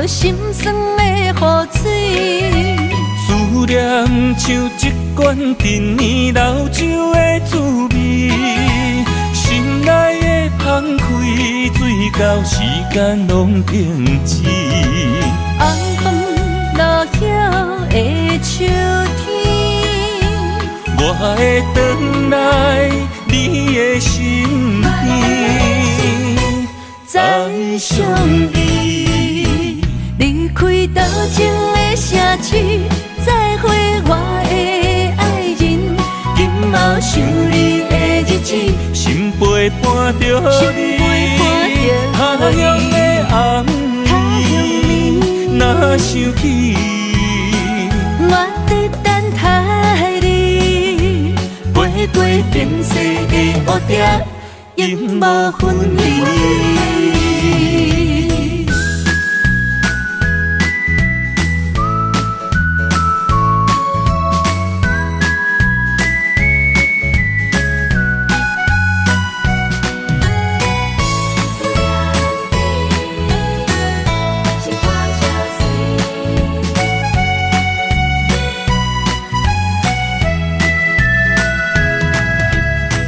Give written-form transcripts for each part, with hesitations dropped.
著心酸的雨水。思念像一罐陳年老酒的滋味，心內的芳開，醉到時間攏停止。紅楓落葉的秋天，我會轉來你的身邊，再相依。離開多情的城市，再會我的愛人。今後想你的日子，心陪伴著你，他鄉的暗暝，若想起，我佇等待你。飛過變色的蝴蝶，永無分離。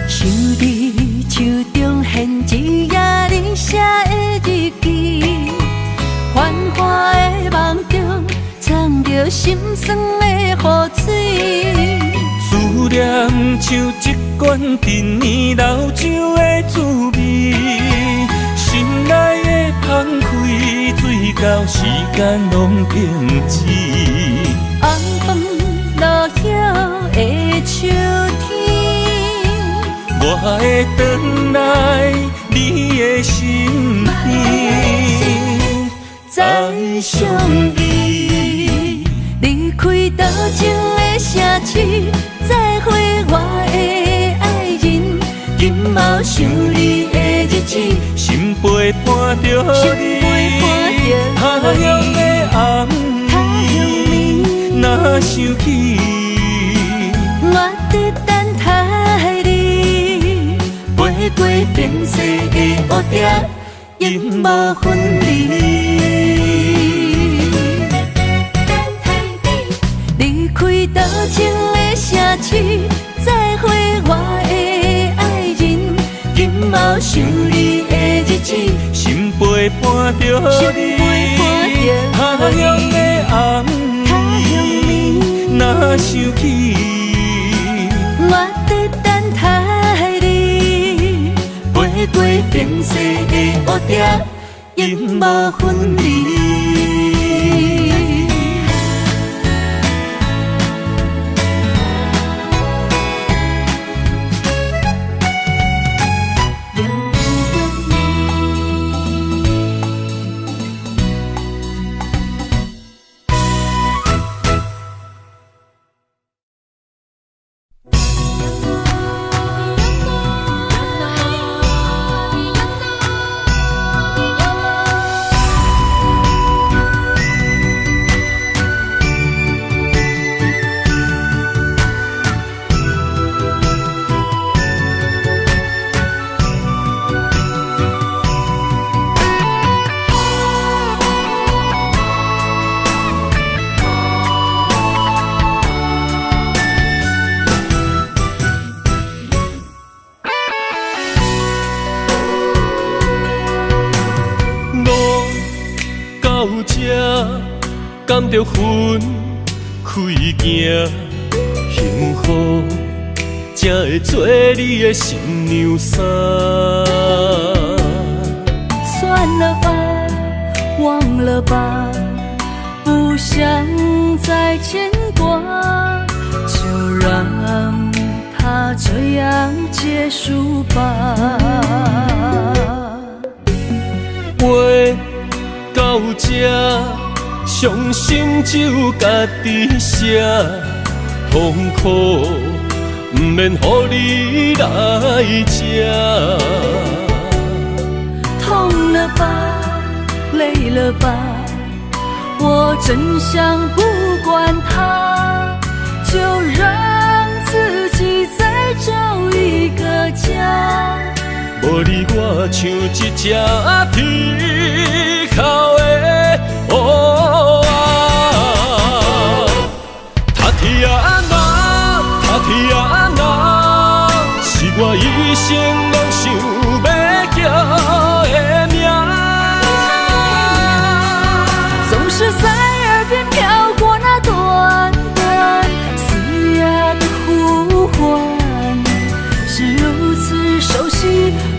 想你手中現一頁你寫的日記，繁華的夢中藏著心酸的雨水。思念像一罐陳年老酒的滋味，心內的芳開，醉到時間攏停止。紅楓落葉的秋天，我會轉來你的身邊，再相依。離開多情的城市，再會我的愛人。今後想你的日子，心陪伴著你，他鄉的暗暝，若想起，我佇等待你。飛過變色的蝴蝶，永無分離。離開多情的城市，再會我的愛人。今後想你的日子，心陪伴著你，他鄉的暗暝，若想起，我佇等待你。飛過變色的蝴蝶，永無分離。敢著分開行，幸福才會做你的新娘衫。算了吧，忘了吧，不想再牽掛，就讓它這樣結束吧。話到這，傷心只有家己寫，痛苦毋免予你來吃。痛了吧，累了吧，我真想不管它，就讓自己再找一個家。無你我像一隻鐵釦的哦啊，塔提亚娜，塔提亚娜，是我一生拢想欲叫的名。总是在耳边飄過那短短嘶啞的呼喚，是如此熟悉，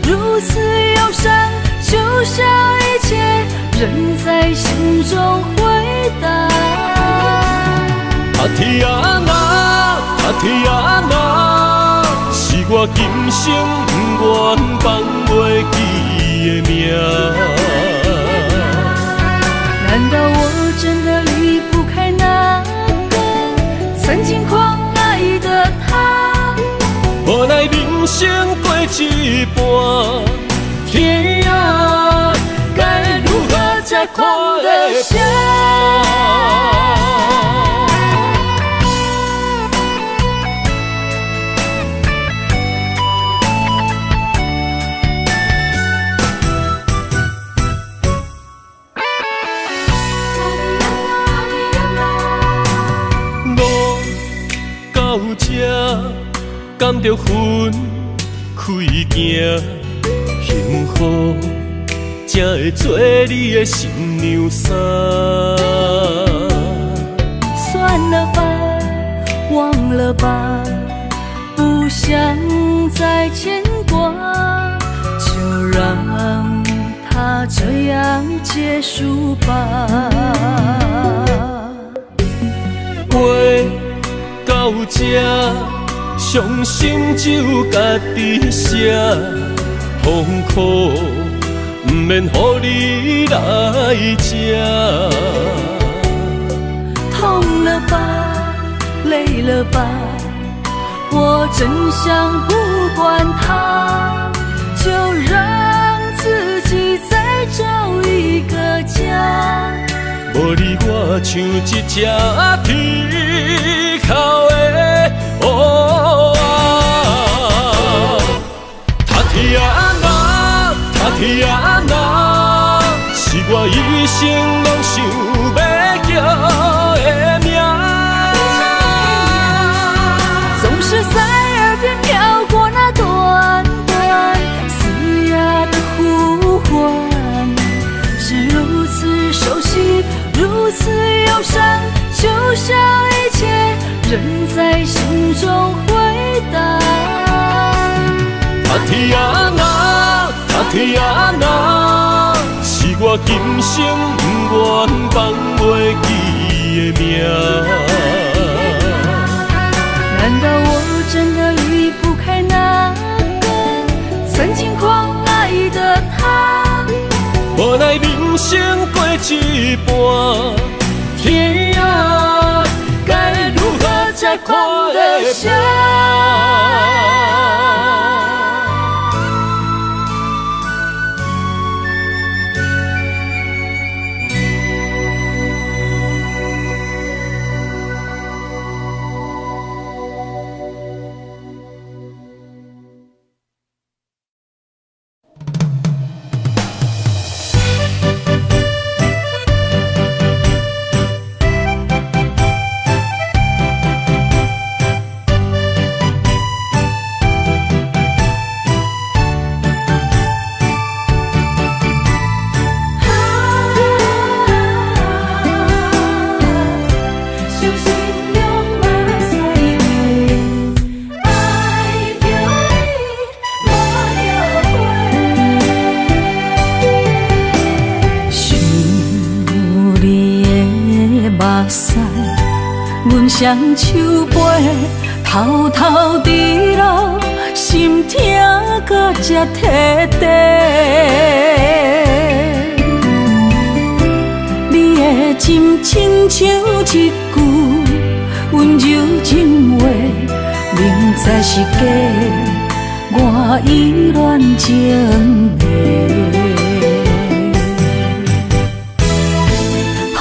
如此憂傷，就像一切仍在心中迴盪。塔提亞娜，塔提亞娜，是我今生不願放袂記的名。難道我真的離不開那個曾經狂愛的他？無奈人生過一半，天啊，該如何才看得下？路到這，敢著分開行，幸福才會做你的新娘衫。算了吧，忘了吧，不想再牽掛，就讓它這樣結束吧。話到這，傷心只有家己寫，痛苦毋免予你來吃。痛了吧，累了吧，我真想不管它，就讓自己再找一個家。無你我像一隻鐵釦的烏仔。塔提亞娜，塔提亞娜，是我一生攏想欲叫的名。總是在耳邊飄過那短短嘶啞的呼喚，是如此熟悉，如此憂傷，就像一切仍在心中迴盪。塔提亞娜，塔提亞娜，是我今生不願放袂記的名。難道我真的離不開那個曾經狂愛的他？無奈人生過一半，天啊，該如何才看得下？雙手背，偷偷滴落，心痛到這彻底。你的真亲像一句溫柔情話，明知是假，我依然情迷。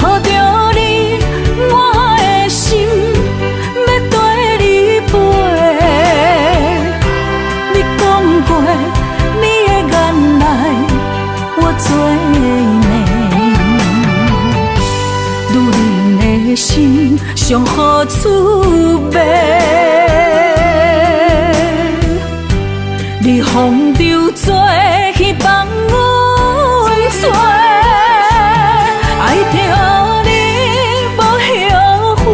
抱著你，我的心欲綴你飛。你講過，你的眼內我做暝。上好滋味。你风流做去放阮找，爱著你无后悔，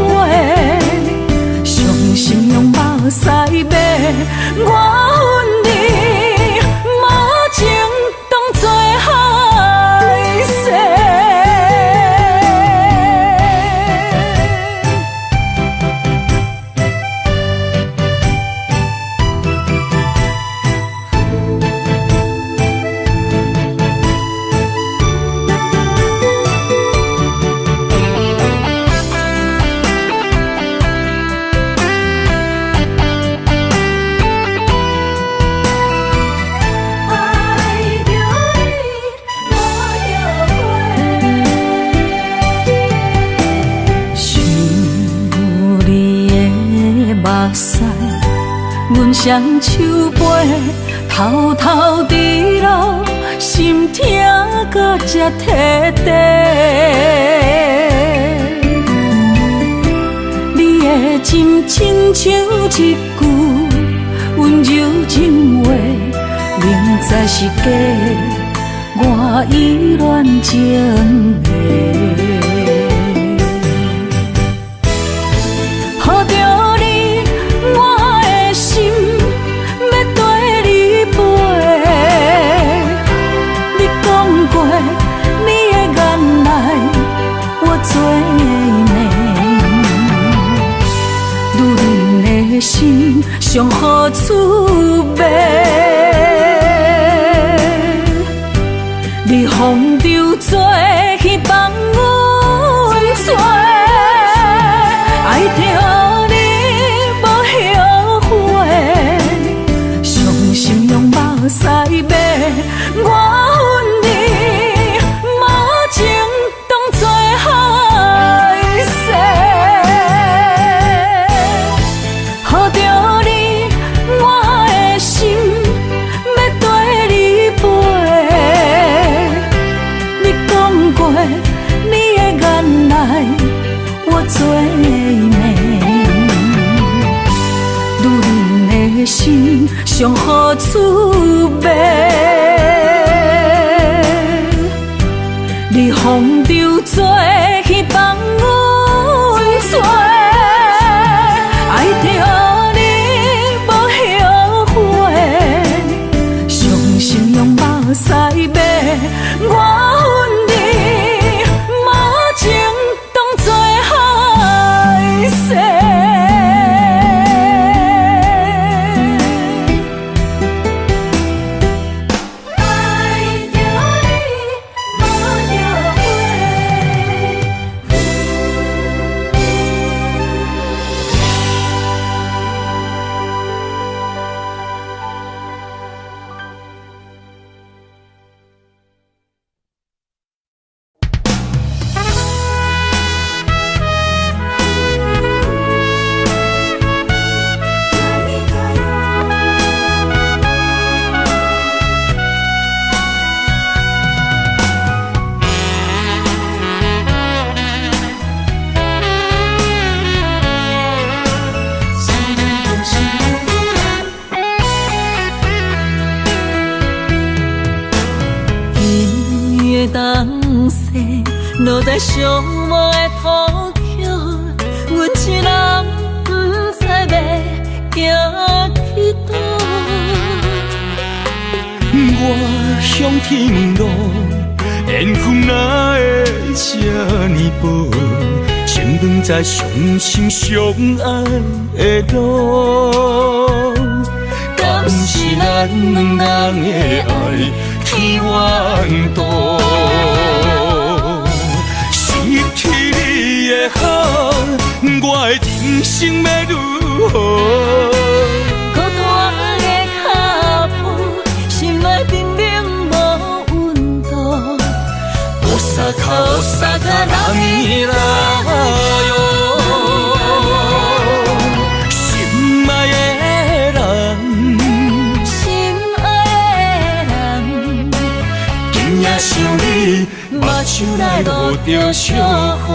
伤心用目屎买，我恨你无情当作海誓。阮双手背，偷偷滴落，心痛到这彻底。你的真亲像一句温柔情话，明知是假，我依恋情迷。抱著你，我的心欲缀你飞。你讲过，你的眼内我做暝。女人的心上好滋味。你风流做去放阮找，爱著你无后悔，伤心用目屎买，我恨你无情当作海誓。抱著你，我的心欲缀你飞。你讲过，你的眼内我做暝。女人的心上好滋味。你风流做去放阮找，爱著你无后悔，伤心用目屎买，我恨你无情当作海誓。爱著你无后悔。音乐东西落在寂寞的土桥，阮一人不知欲行去佗。我向天路，缘分哪会这呢薄？请问在相心相爱的路，敢是咱两人的爱天怨妒？失去你的好，我的人生欲如何？孤单的脚步，心内冰冷无温度。大阪，大阪人来哟，心爱的人，心爱的人，今夜想你，目睭内落著小雨。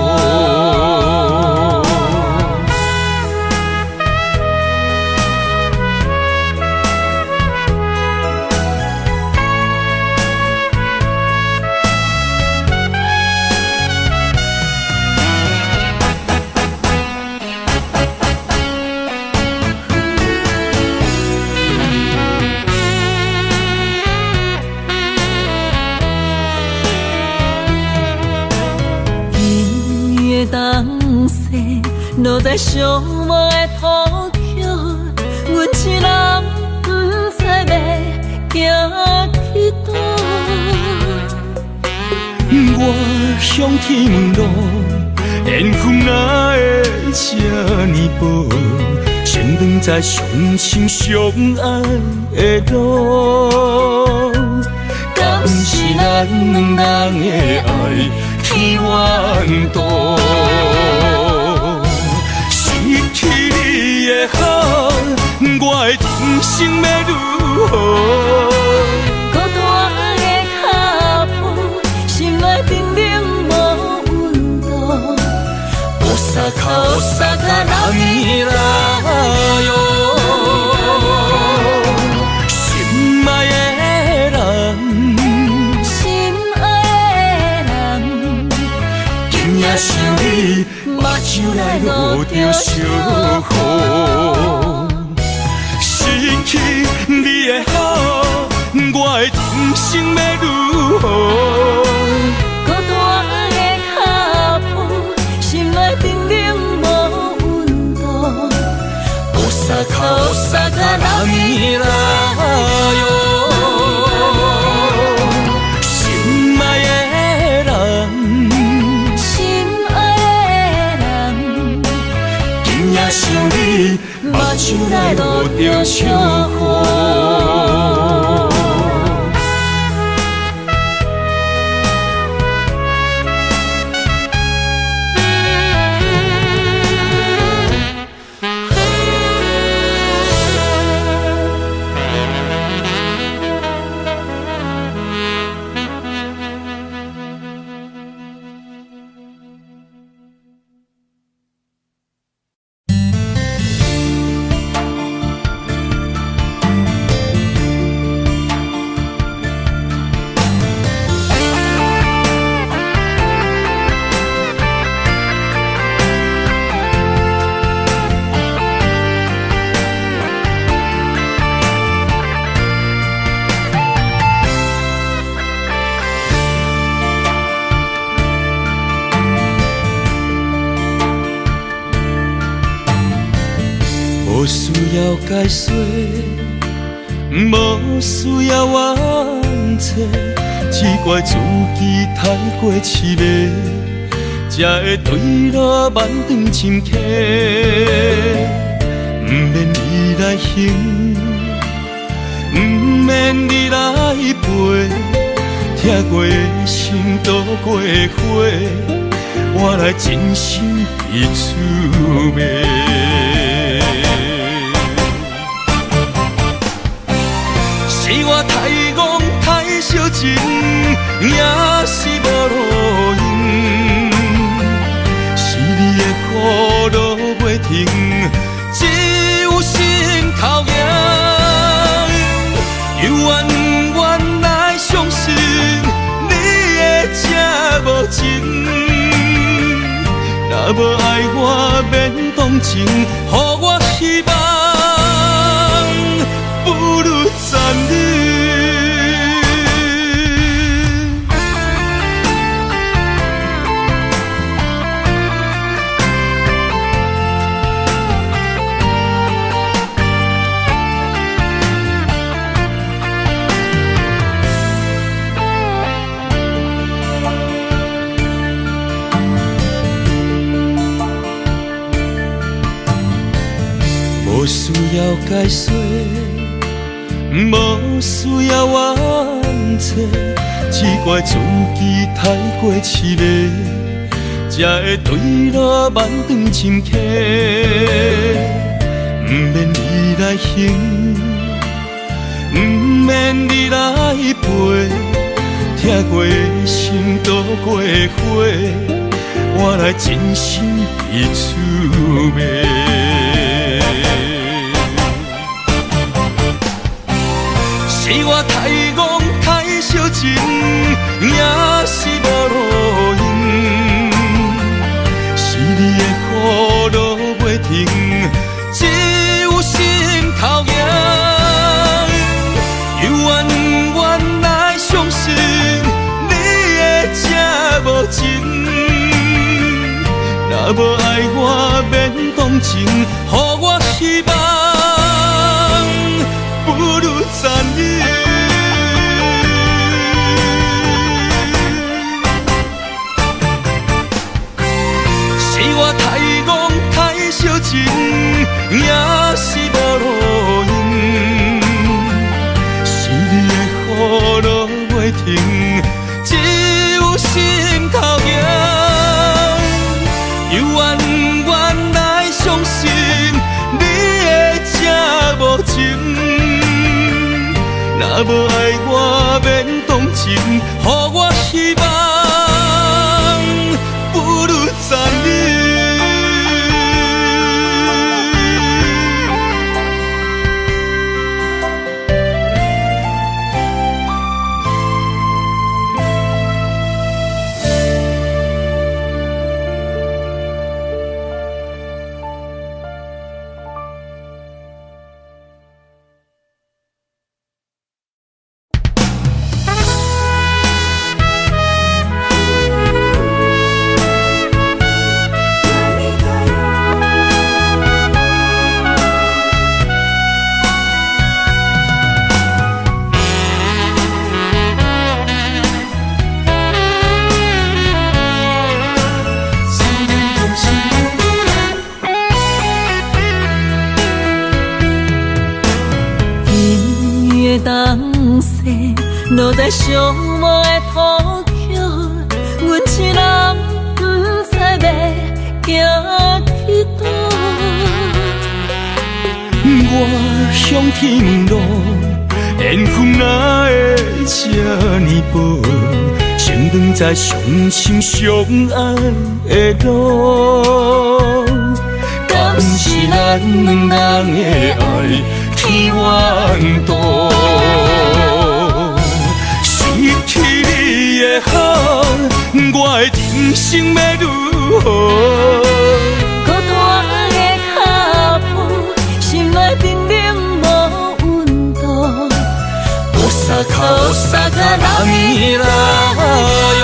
落在寂寞的土桥，阮一人不知欲行去佗。我向天问路，缘分哪会这呢薄？情长在相亲相爱的路，敢是咱两人的爱天怨妒？失去你的好，我的人生欲如何？孤单的脚步，心内冰冷无温度。大阪，大阪，人来哟，心爱的人，心爱的人，今夜想你，目睭内落著小雨。失去你的好，我的人生欲如何？孤单的脚步，心内冰冷无温度。大阪，大阪，人来哟，心爱的人，心爱的人，今夜想你，目睭内落著小雨。无需要解说，无需要怨嗟，只怪自己太过痴迷，才会坠落万丈深溪。不免你来行，不免你来陪，疼过的心，渡过的火，我来真心彼此卖。是我太戆太小情，也是无路用。是你的苦落袂停，只有心头赢。犹原原来相信你会这无情，若无爱我免动情，予我希望不如残忍。无需要解说，无需要怨嗟，只怪自己太过痴迷，才会坠落万丈深溪。不免你来行，不免你来陪，疼过的心，渡过的火，我来真心彼此卖。是我太戆太小情，也是无路用。是你的苦落袂停，只有心头赢。犹原原来相信你会这无情，若无爱我免情，予我希望，不如残忍。是我太戆太小情，也是無路用。是你的雨落袂停，只有心頭硬。猶原原來相信你會這無情，若無愛我免動情，予我希望，不如殘忍。落在寂寞的土桥，阮一人不知欲行去佗。我向天问路，缘分哪会这呢薄？情长在相心相爱的路，敢是咱两人的爱天怨妒？失去你的好，我的人生欲如何？孤单的脚步，心内冰冷无温度。大阪，大阪，哪米来哟？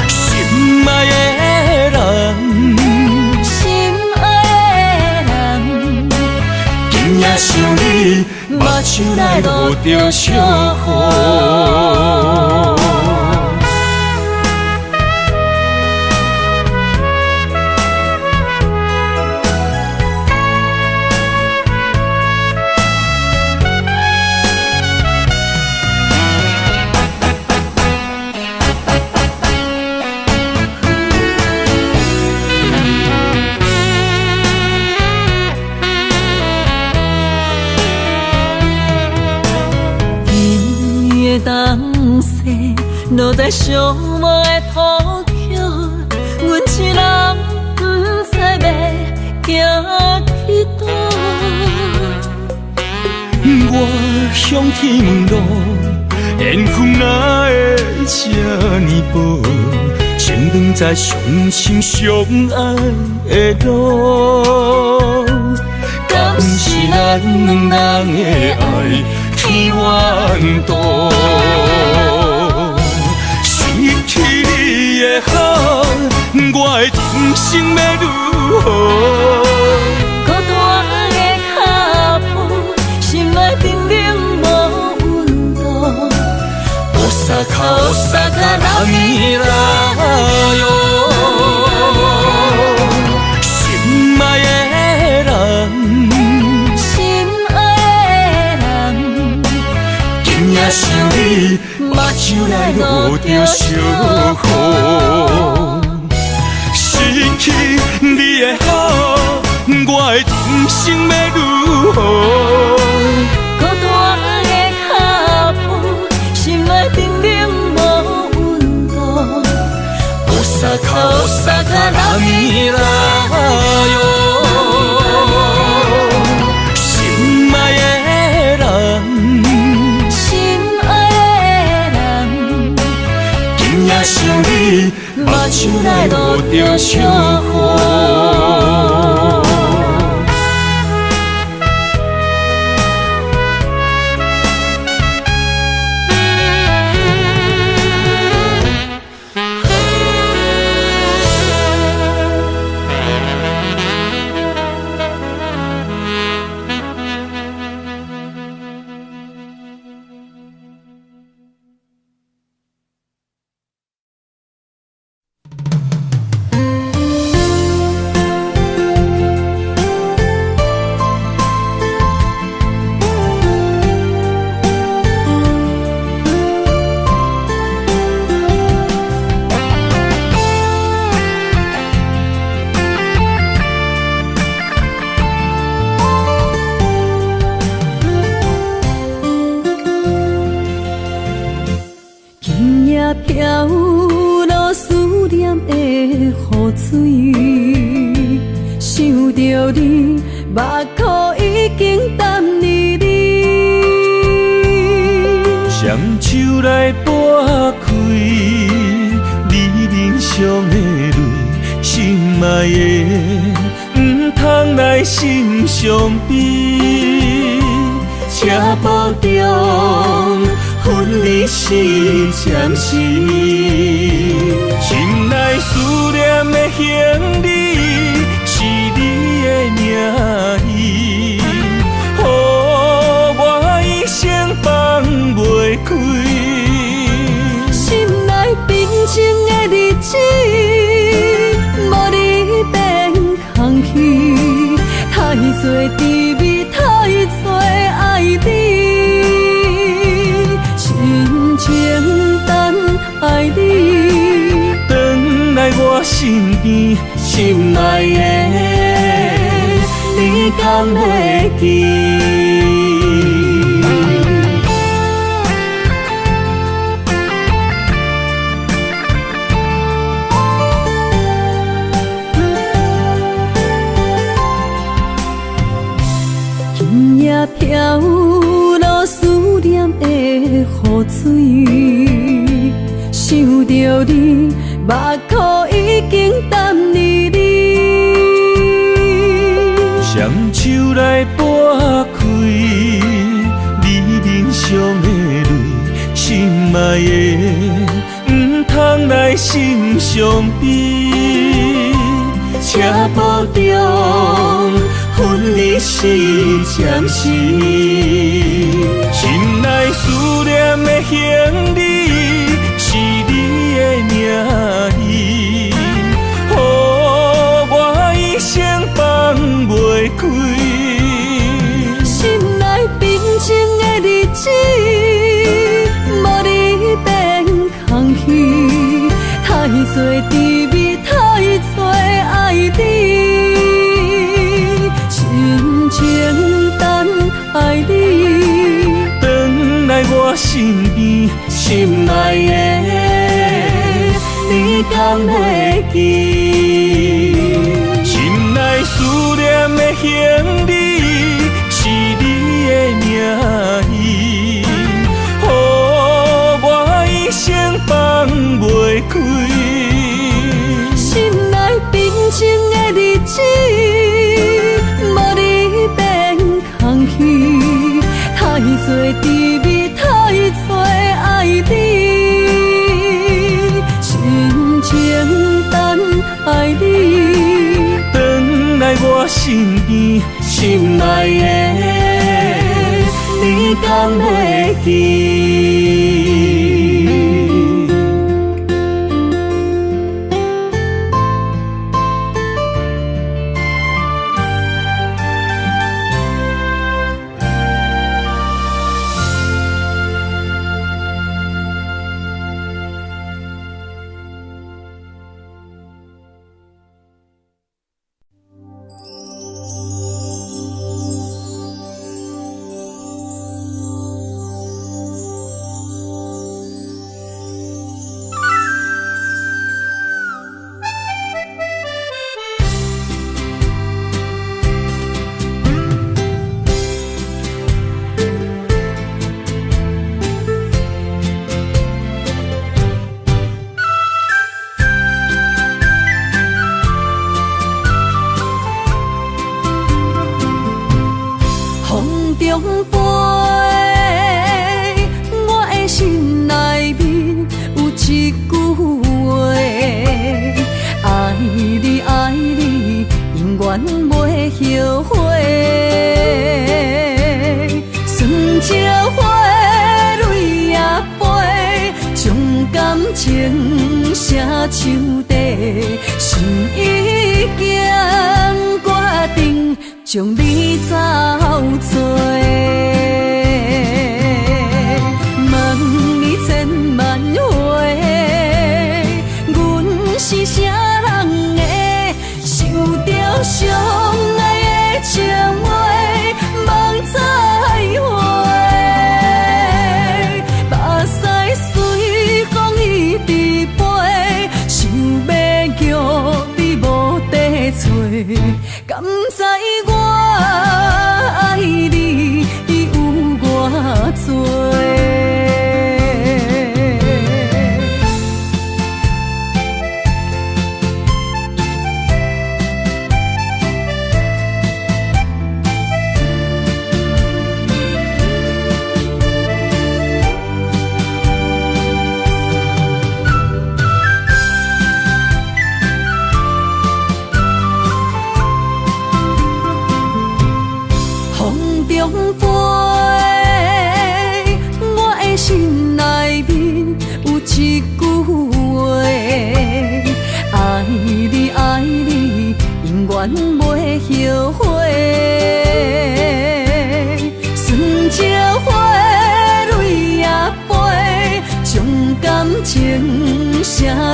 心爱的人，心爱的人，今夜想你，目睭内落著小雨。落在寂寞的土桥，阮一人不知欲行去佗。我向天问路，缘分哪会这呢薄？情长在相心相爱的路，敢是咱两人的爱天怨妒？失去你的好，我的人生欲如何？孤单的脚步，心内冰冷无温度。大阪，大阪，哪米来哟？心爱的人，心爱的人，今夜想你，目睭内落著小雨。失去你的好，我的人生欲如何？孤单的脚步，心内冰冷无温度。大阪，大阪，哪米来哟？心爱的人，心爱的人，今夜想你，目睭内落著小雨。飄落思念的雨水，想著你，目眶已經澹離離。双手來撥開你面上的淚，心愛的，毋通來心傷悲。車步中分離是暫時，心內思念的行李是你的名字，予我一生放袂開。心內平靜的日子，無你變空虛，太多滋味，太多愛你，深情等待你，轉來我身邊，心愛的，你敢會記？今夜飄落思念的雨水，想著你，目眶已經澹離離。雙手來撥開你面上的淚，心愛的，毋通來心傷悲。車步中分離是暫時，心內思念的行李是你的名字，予我一生放袂開。心內平靜的日子，無你變空虛，太多滋味，太多愛你，深情等待你，轉來我身邊，心愛的，你敢會記？心內思念的行李是你的名字，予我一生放袂開。心內平靜的日子，無你變空虛，太多滋味，太多愛你，深情等待你，轉來我身邊，心愛的，你敢會記？中飞，我的心内面有一句话：爱你爱你，永远袂后悔。酸石花，泪也飞，将感情写树底，心已经决定将你走做。问你千万回，阮是啥人的？想著相爱的情话，梦再回，目屎随风伊飞，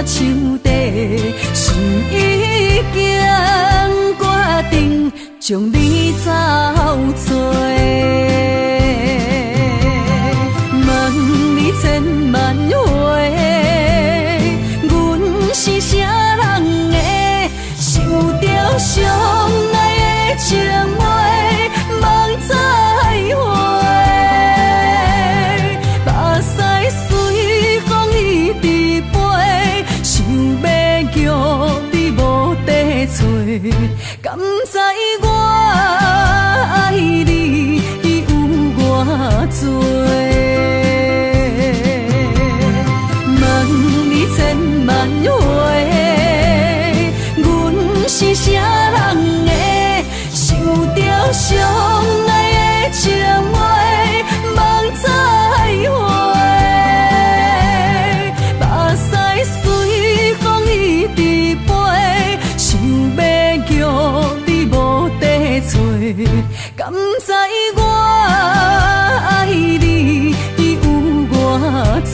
手底，心已经决定将你走找。问你千万回，阮是啥人的？想著相爱的情话，梦再回，目屎随风一直飞，想欲叫你无得找，敢知我爱你有偌济？问你千万回，阮是啥人的？想著相爱的情话，梦再回，目屎随风一直飞，想欲叫你无得找，敢知我爱你有偌济？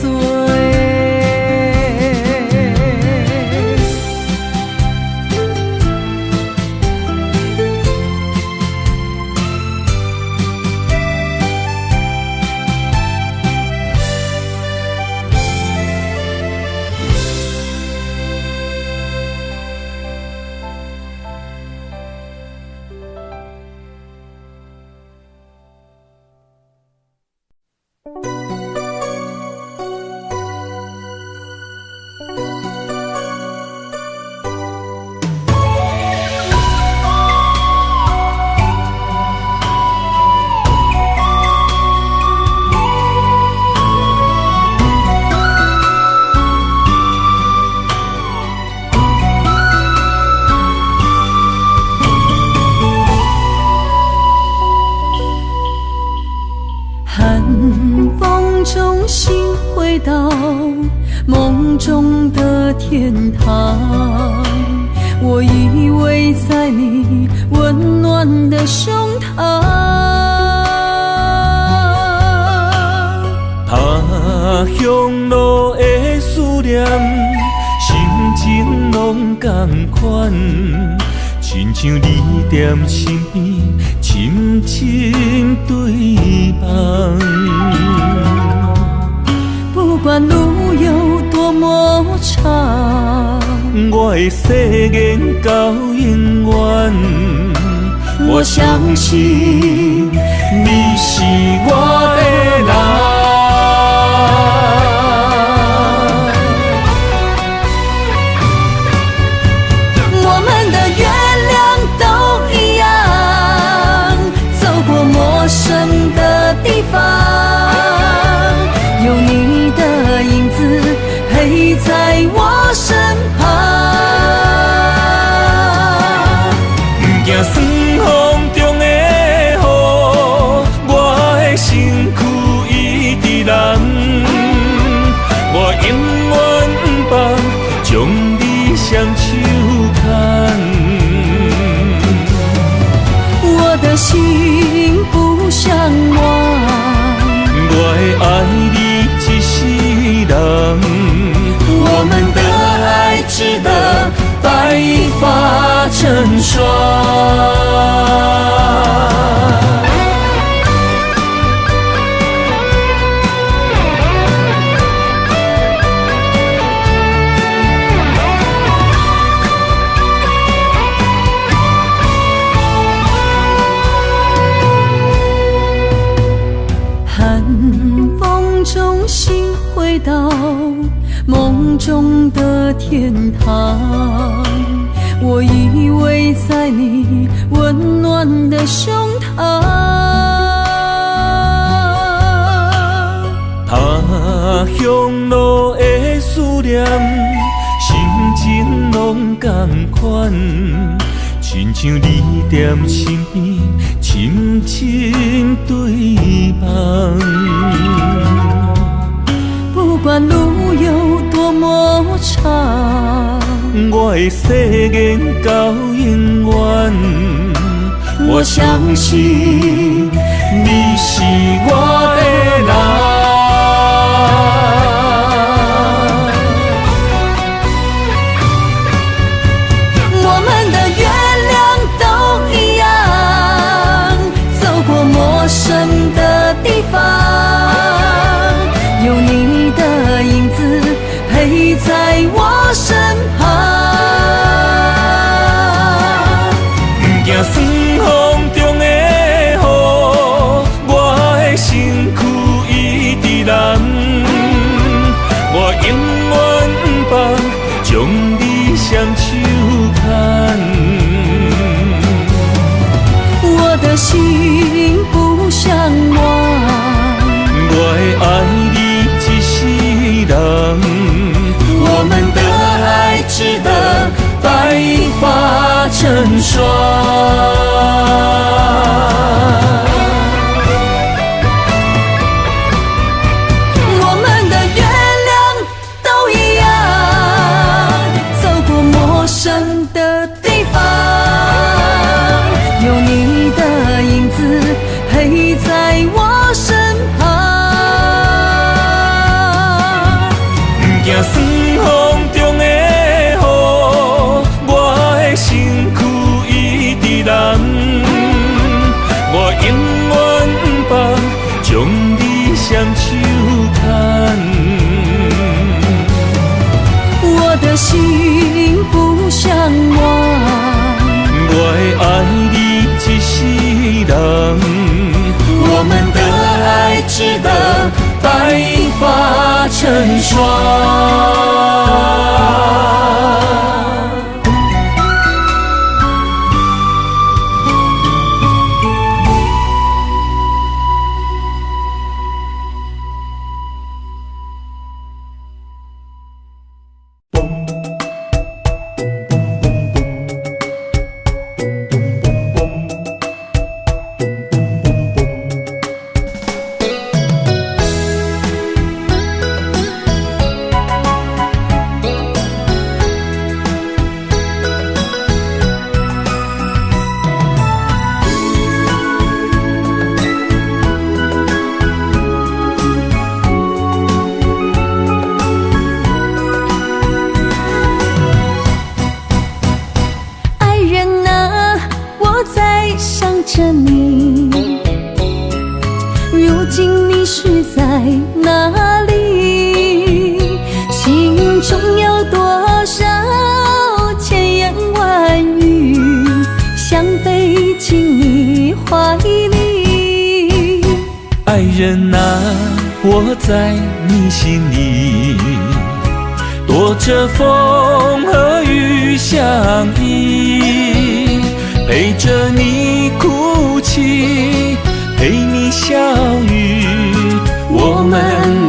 寒风中，心回到梦中的天堂。我依偎在你温暖的胸膛。他乡路的思念，心情拢仝款，亲像你踮身边，深深对望。不管路有多么长，我会誓言到永远。我相信你是我的人。我们的月亮都一样，走过陌生的地方，有你的影子陪在我身旁。不惊酸风中的雨，我的身躯一直人，我永远不放将你双手牵。我的心不相忘，我会爱你一世人。我们的爱值得白发成双。寒风中，心回到梦中的天堂。我依偎在你温暖的胸膛。他乡路的思念，心情拢仝款，亲像你踮身边，深深对望。不管路有多么长，我会誓言到永远。我相信你是我的人。惊酸風中的雨，我的身軀一直藍，我永遠不放將你雙手牽。我的心不相忘，我會愛你一世人。我們的愛值得白髮成雙。愛人啊，我在你心裡，躲著風和雨相依，陪著你哭泣，陪你笑語，我們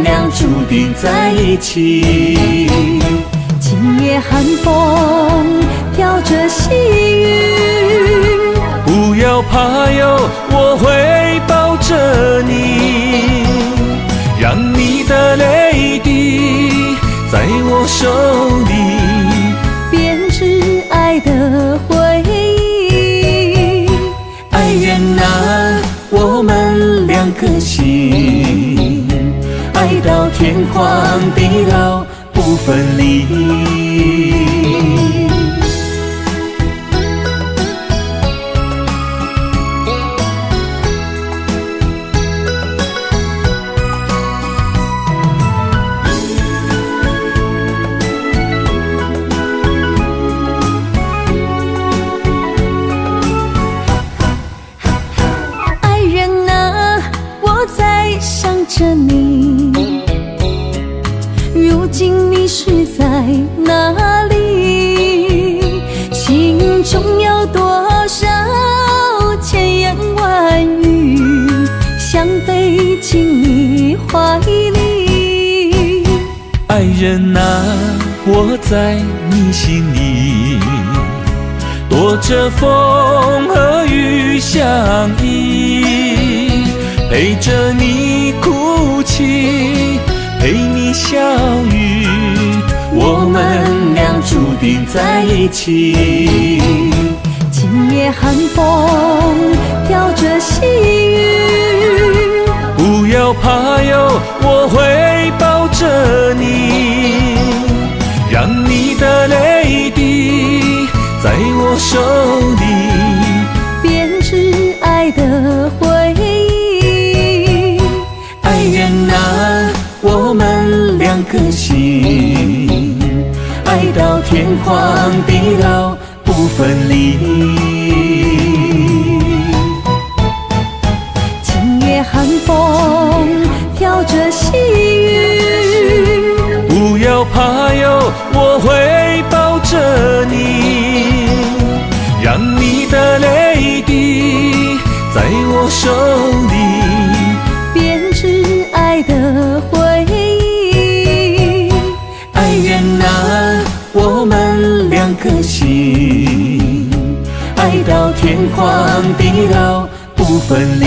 倆注定在一起。今夜寒風飄著細雨，不要怕喲，我會抱著你，讓你的淚滴在我手裡，編織愛的回憶。愛人啊，我們兩顆心，愛到天荒地老不分離。着你，如今你是在哪裡？心中有多少千言萬語，想飛進你懷裡。愛人啊，我在你心裡，躲著風和雨相依，陪著你哭泣，陪你笑語，我們倆注定在一起。今夜寒風飄著細雨，不要怕喲，我會抱著你，讓你的淚滴在我手裡，編織愛的回憶。愛人啊，我們兩顆心，愛到天荒地老不分離。今夜寒風飄著細雨，不要怕喲，我會抱著你，讓你的淚滴在我手裡，編織愛的回憶。愛人啊，我們兩顆心，愛到天荒地老不分離。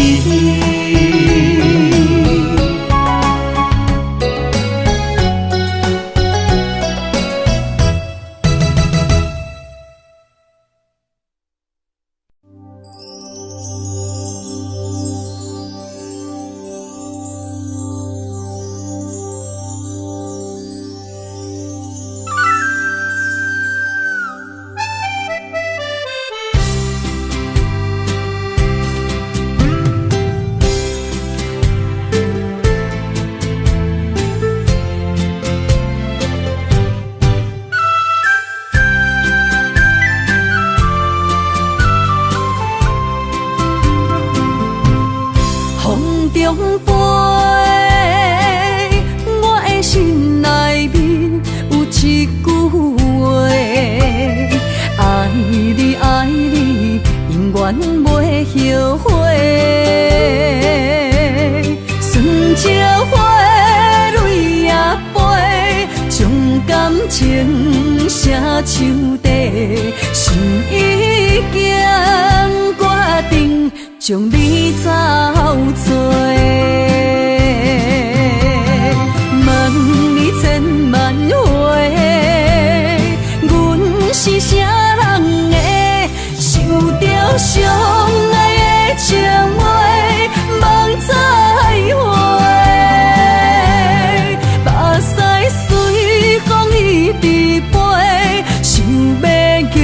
情寫樹底，心已經決定將你走做。問你千萬回，阮是啥人的？想著相愛的情話，夢再回，目屎隨風一直飛，想欲叫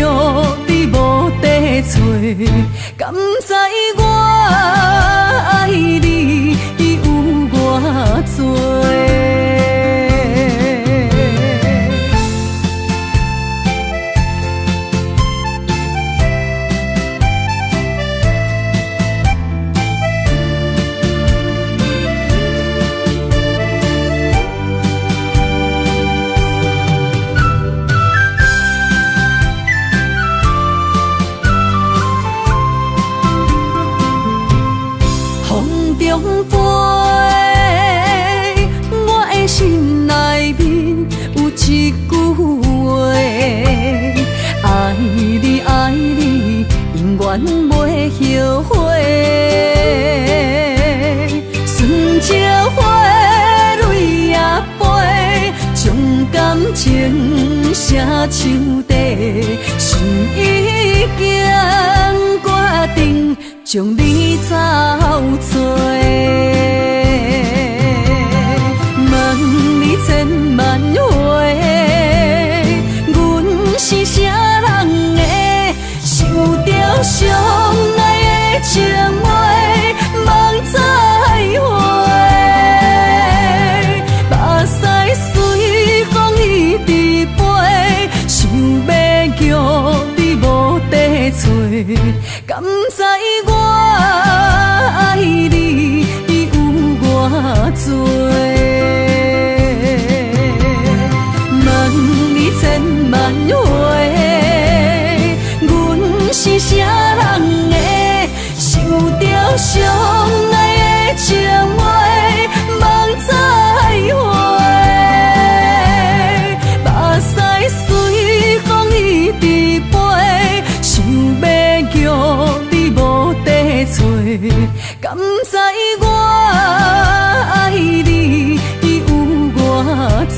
你無得揣，敢知我愛你有偌濟？風中飛，我的心內面有一句話：愛你愛你，永遠袂後悔。顺情花蕊也飛，將感情寫樹底，心已經決定將你走做。問你千萬回，阮是啥人的？想著相愛的情話，夢再回，目屎隨風一直飛，想欲叫你無得揣，敢知我愛你有偌濟？問你千萬回，阮是啥人的？想著相愛的情話，夢再回，目屎隨風一直飛，想欲叫你無得揣，敢知我愛你有偌濟？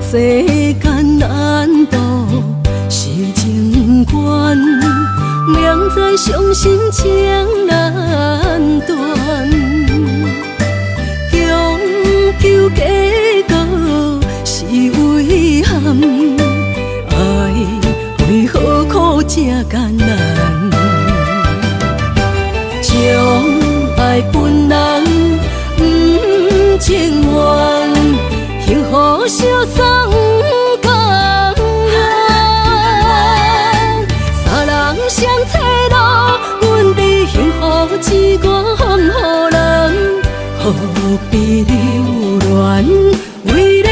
世間難道是情關？明知傷心情難斷，強求結果是遺憾，愛為何苦這艱難？將愛分人不情願。幸福相送甘願，三人相找路，阮伫幸福之外風雨人，何必留戀？為你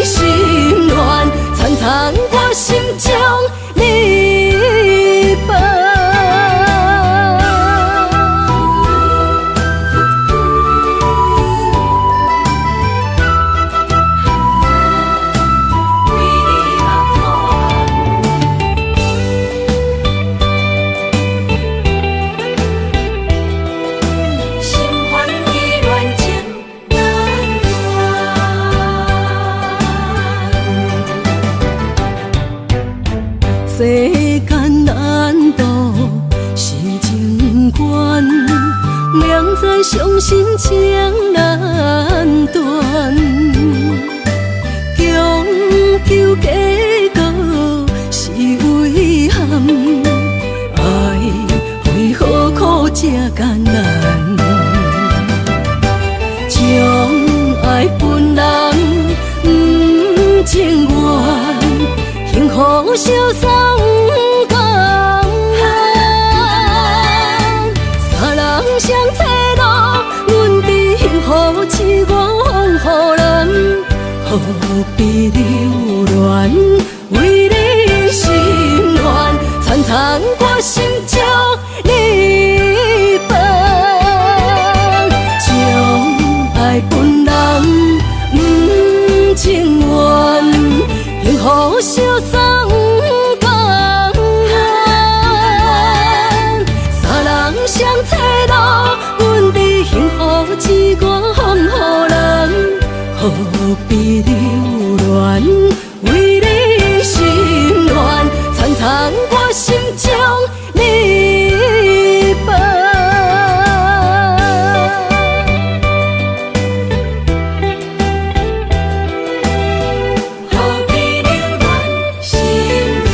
心亂，層層我心中你伴。心煩意亂情難斷。相送不甘愿。三人双册路，阮伫幸福一我予人，何必留恋？为你心乱，层层我心将你放，将爱分人不情愿，幸福相送不甘愿。三人双册路，阮伫幸福一我予人，何必留恋？为你心乱，层层我心将你放。何必留恋心乱？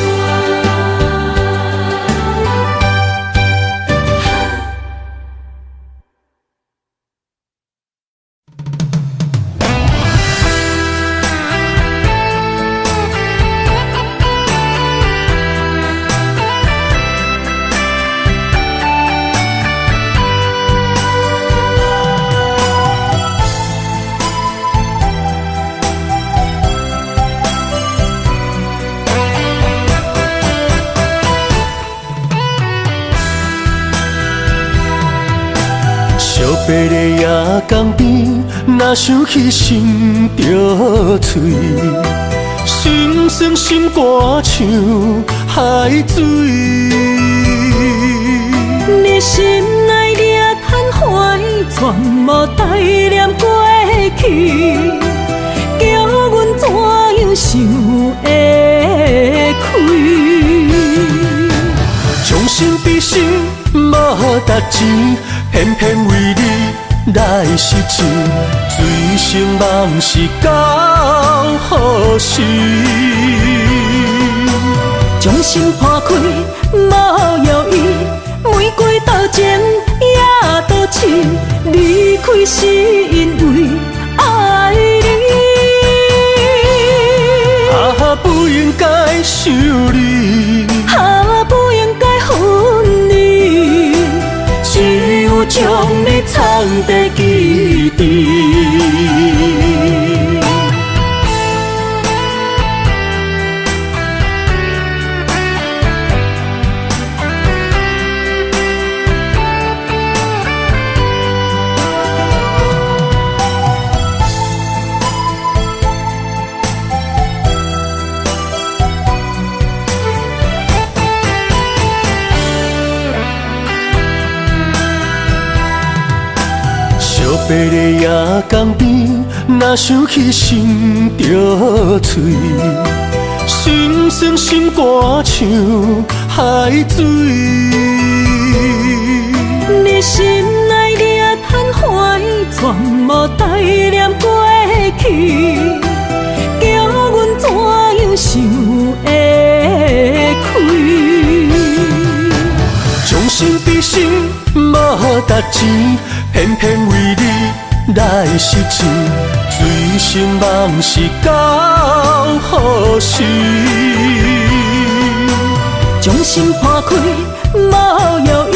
惜别的夜江边，若想起心就碎，心酸心肝像海水。你心内掠叹怀，全无代念过去，叫阮怎样想会开？将心比心，无值钱，偏偏为你来失志，醉生梦死到何时？将心破开，无药医，玫瑰多情也多痴，离开是因为爱你。啊，不应该想你，啊，不应该分离，只有将你藏在记忆。惜别的夜江边，若想起心就碎，心酸心肝像海水。你心内掠叹怀，全无代念过去，叫阮怎样想会开？将心比心，无值钱，偏偏为你来失志，醉生梦死到何时？将心破开，无药医，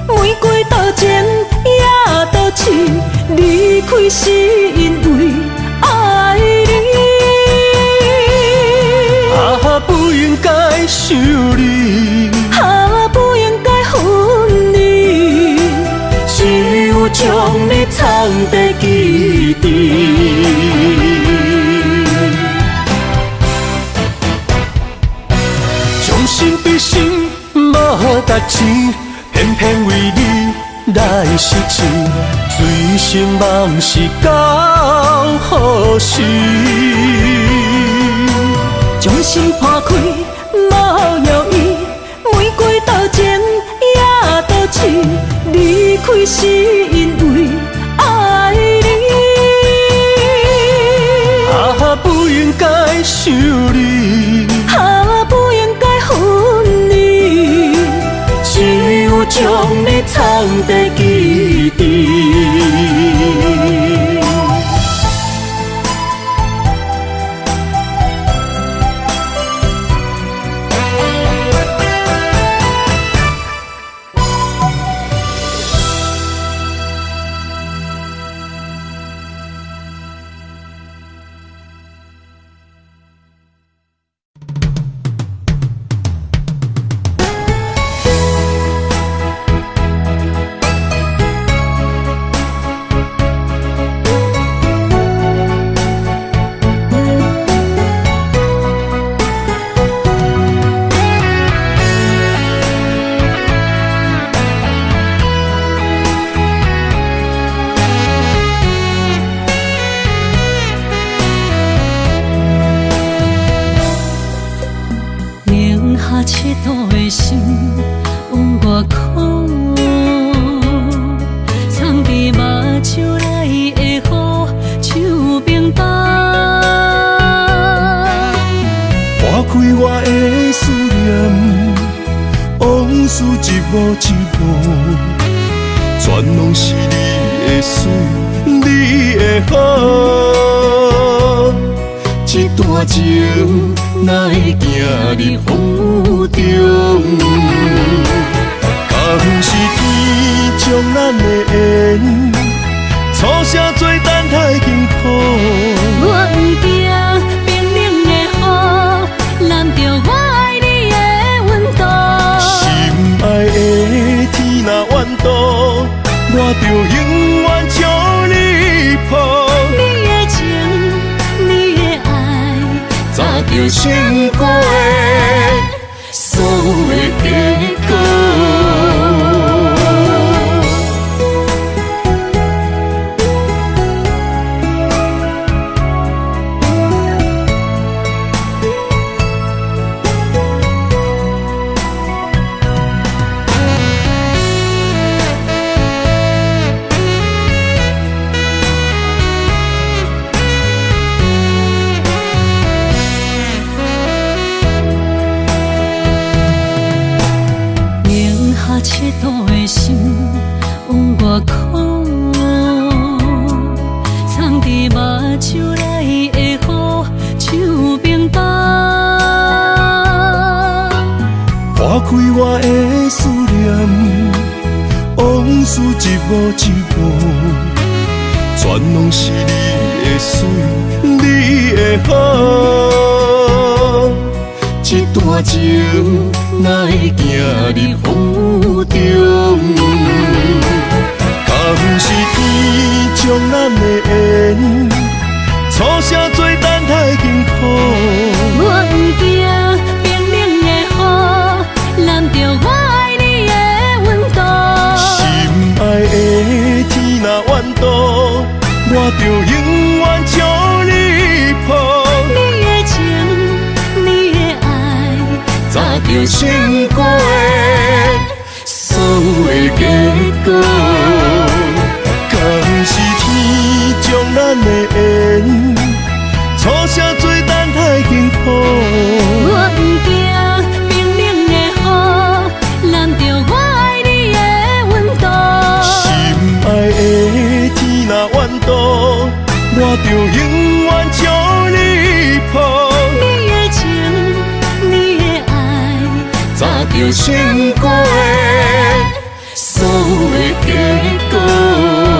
玫瑰多情也多痴，离开是因为爱你。啊，不应该想你，啊，不应该分离，只有将你藏在记忆。将心比心，无值钱，偏偏为你来失志，醉生梦死到何时？将心破开，无药医，玫瑰多情也多痴，离开是因为爱你。啊，不应该想你，啊，不应该分离，只有将你藏在记忆。幕一幕，全攏是你的媠，你的好。這段情哪會行入風雨中？敢是天將咱的緣，錯寫做等待幸福。我毋驚冰冷的雨淋著我愛你的溫度。心愛的天若怨妒，我就永遠將你抱。你的情，你的愛，早就成過所有的結果。7度的心有偌苦，藏伫目睭内的雨像冰冻。破开我的思念，往事一幕一幕，全攏是你的媠，你的好。這段情哪會行入風雨中？敢是天將咱的緣，錯寫做等待幸福。我毋驚冰冷的雨淋著我愛你的溫度。心愛的天若怨妒，我就永遠將你抱。你的情，你的愛，早就成過所有的結果。敢是天將咱的緣，錯寫做等待幸福。我毋驚冰冷的雨淋著我愛你的溫度。心愛的天若怨妒，我就永遠將你抱。你的情，你的愛，早就成過所有的結果。我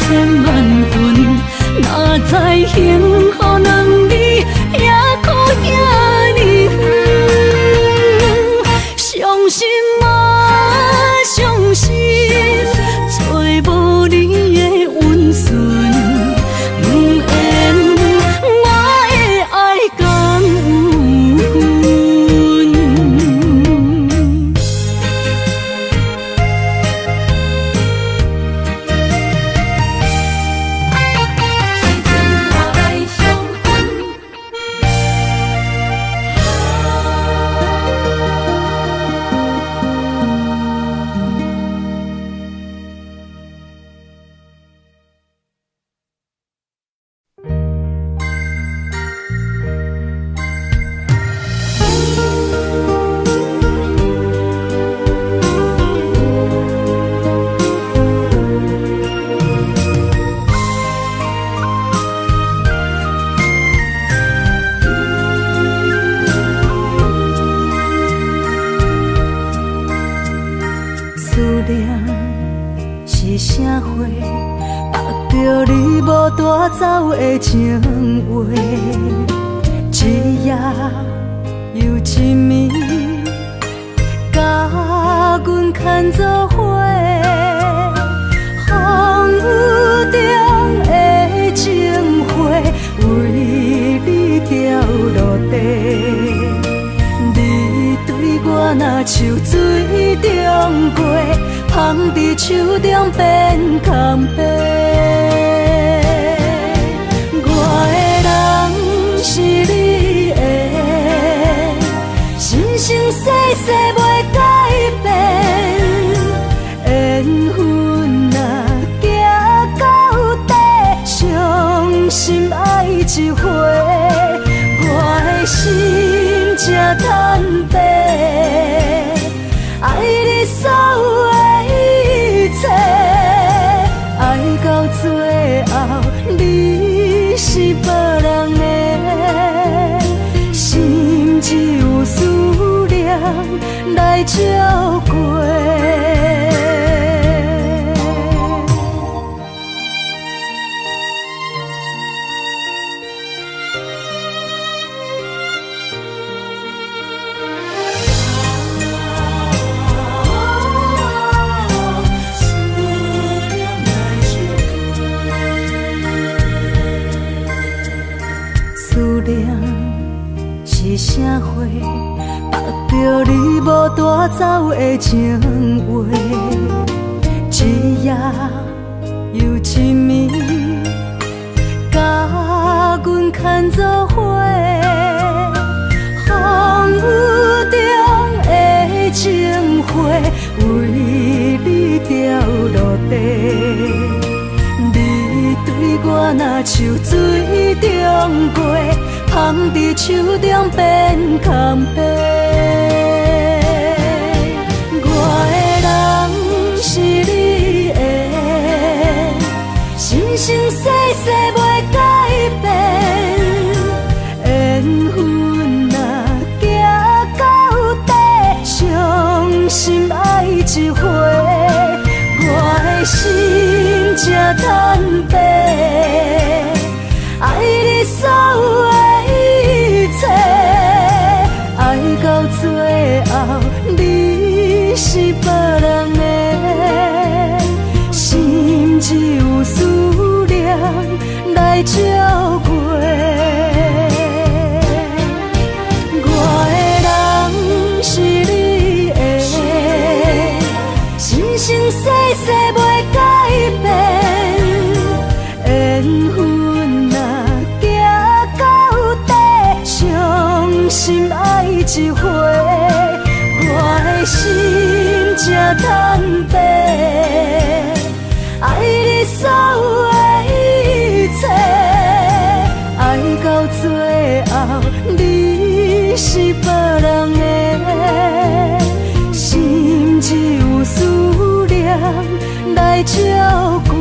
千萬分，哪知幸福兩字也苦遐爾遠。傷心啊傷心，找無你的溫存，不緣我的愛敢有份。時陣我來相分。思念是啥货？縛著你無帶走的情話，一夜又一暝，共阮牽做伙。風雨中的情花，為你掉落地。你對我若像水中月，捧佇手中變空白。我的人是你的，生生世世袂改變。緣分若行到底，傷心愛一回，我的心這坦白，愛你所有的一切，愛到最後你是別人的，心只有思念來照過。思念來相思念是啥貨？縛著你無帶走的情話，一夜又一暝，共阮牽做伙。風雨中的情花，為你掉落地。你對我若像水中月，捧佇手中變空白。我的人是你的，生生世世袂改變。緣分若行到底，傷心愛一回，我的心這坦白，愛你所有的一切，愛到最後你是別人的，心只有思念來照過。我的人是你的，生生世世袂改變。緣分若行到底，傷心愛一回，我的心這坦白，愛你所有的一切，愛到最後你是別人的，心只有思念來照過。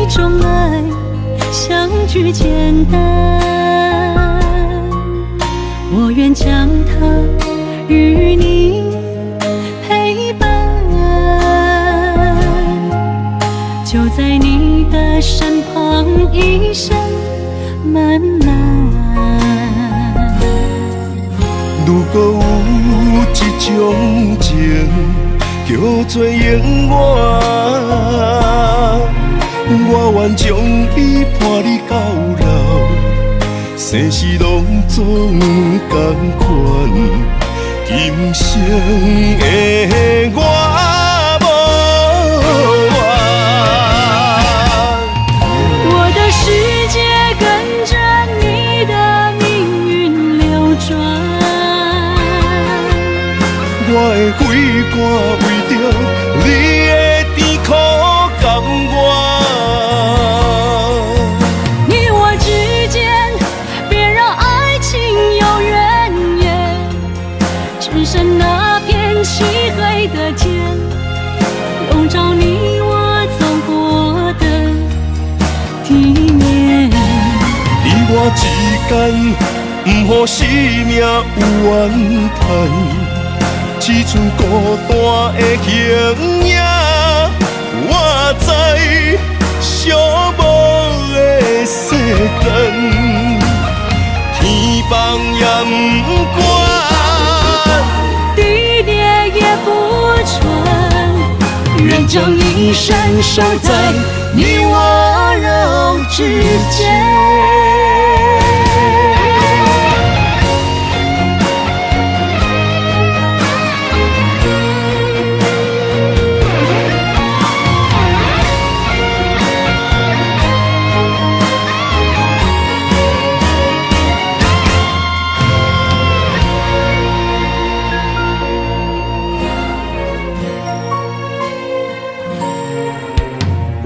一種愛，相聚簡單，我願將它與你陪伴，就在你的身旁，一生漫漫。如果有一種情，叫做永遠，我願將伊伴你到老，生死攏總仝款，今生的我無怨。我的世界跟着你的命運流轉，我的血汗為著你的甜苦甘願。你我之間，別讓愛情有怨言，只剩那片漆黑的街，籠罩你我走過的地面。你我之間，毋予生命有怨嘆，只剩孤單的形影。我知寂寞的世間，天崩也毋管，地裂也不穿，願將一生守在你我肉之間。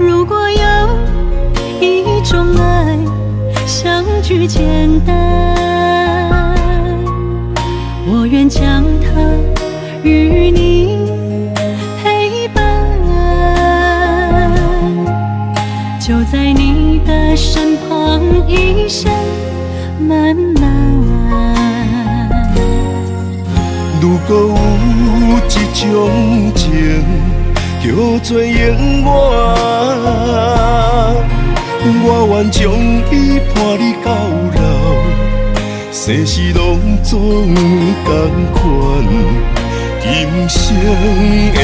如果有一種愛，相聚簡單，我願將它與你陪伴，就在你的身旁，一生漫漫。如果有一種情，叫做永遠，我願將伊伴你到老，生死攏總仝款，今生的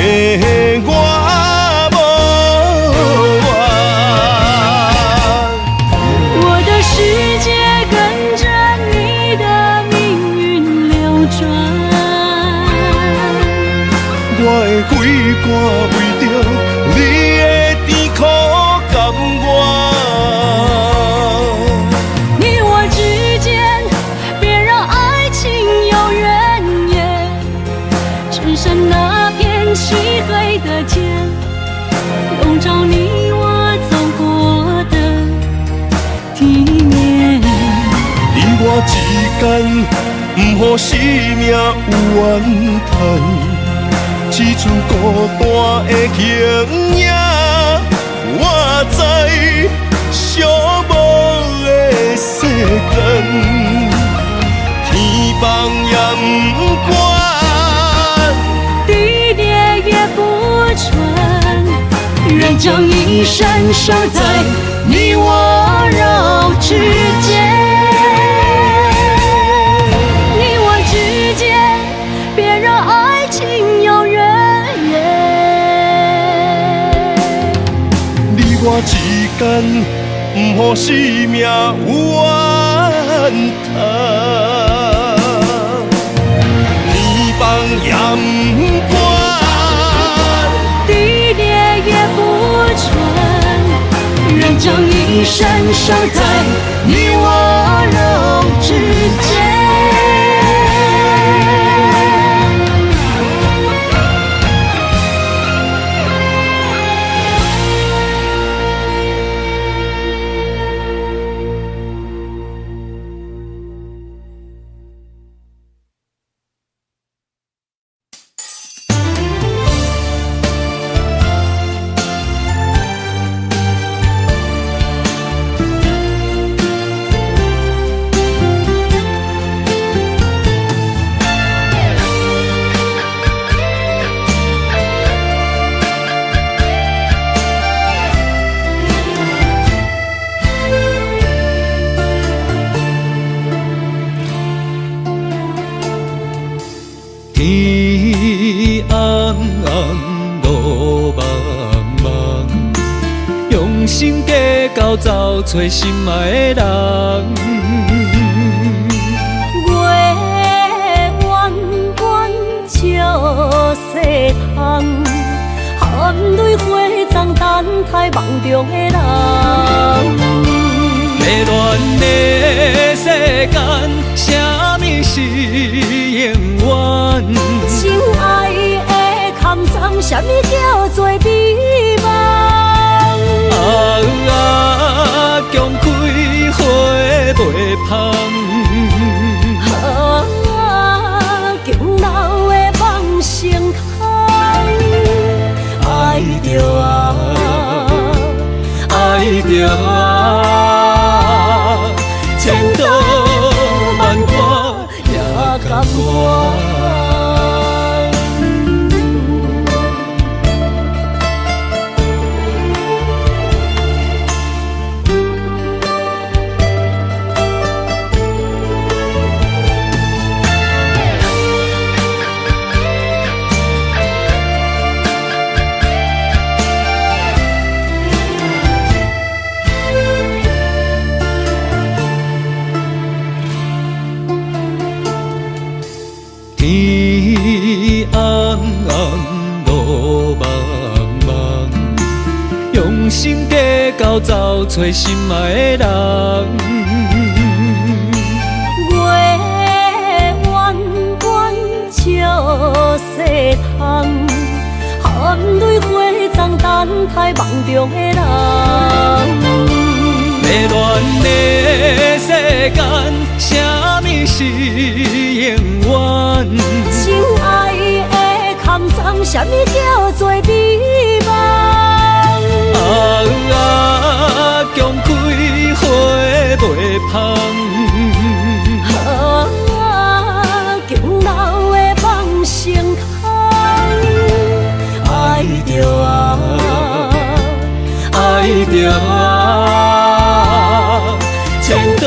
我無怨。我的世界跟着你的命運流轉，我的血汗為著你的甜苦甘願。你我之間，別讓愛情有怨言，只剩那片漆黑的街，籠罩你我走過的地面。你我之間，毋予生命有怨嘆，只剩孤單的形影。我知寂寞的世間，天崩也毋管，地裂也不穿，願將一生守在你我肉之間。你我之間，別讓愛情有怨言。你我之間，毋予生命有怨嘆，天崩也毋管，地裂也不穿，願將一生守在你我肉之間。路茫茫，用心计较走揣心爱的人。月圆圆照世窗，含泪花丛等待梦中的人。迷乱的世间，啥物是永远？情爱的空藏，啥物叫做美梦？啊啊，强开花袂芳。啊，强留的梦成空。爱著啊，爱著啊，千刀万剐也甘愿。天暗暗，路茫茫，用心计较走揣心爱的人。月圆圆照世窗，含泪花丛等待梦中的人。迷乱的世间，啥物是永远？情爱的空藏，啥物叫做美梦？啊啊，强开花袂芳。啊，强留的梦成空。爱著啊，爱著啊，千刀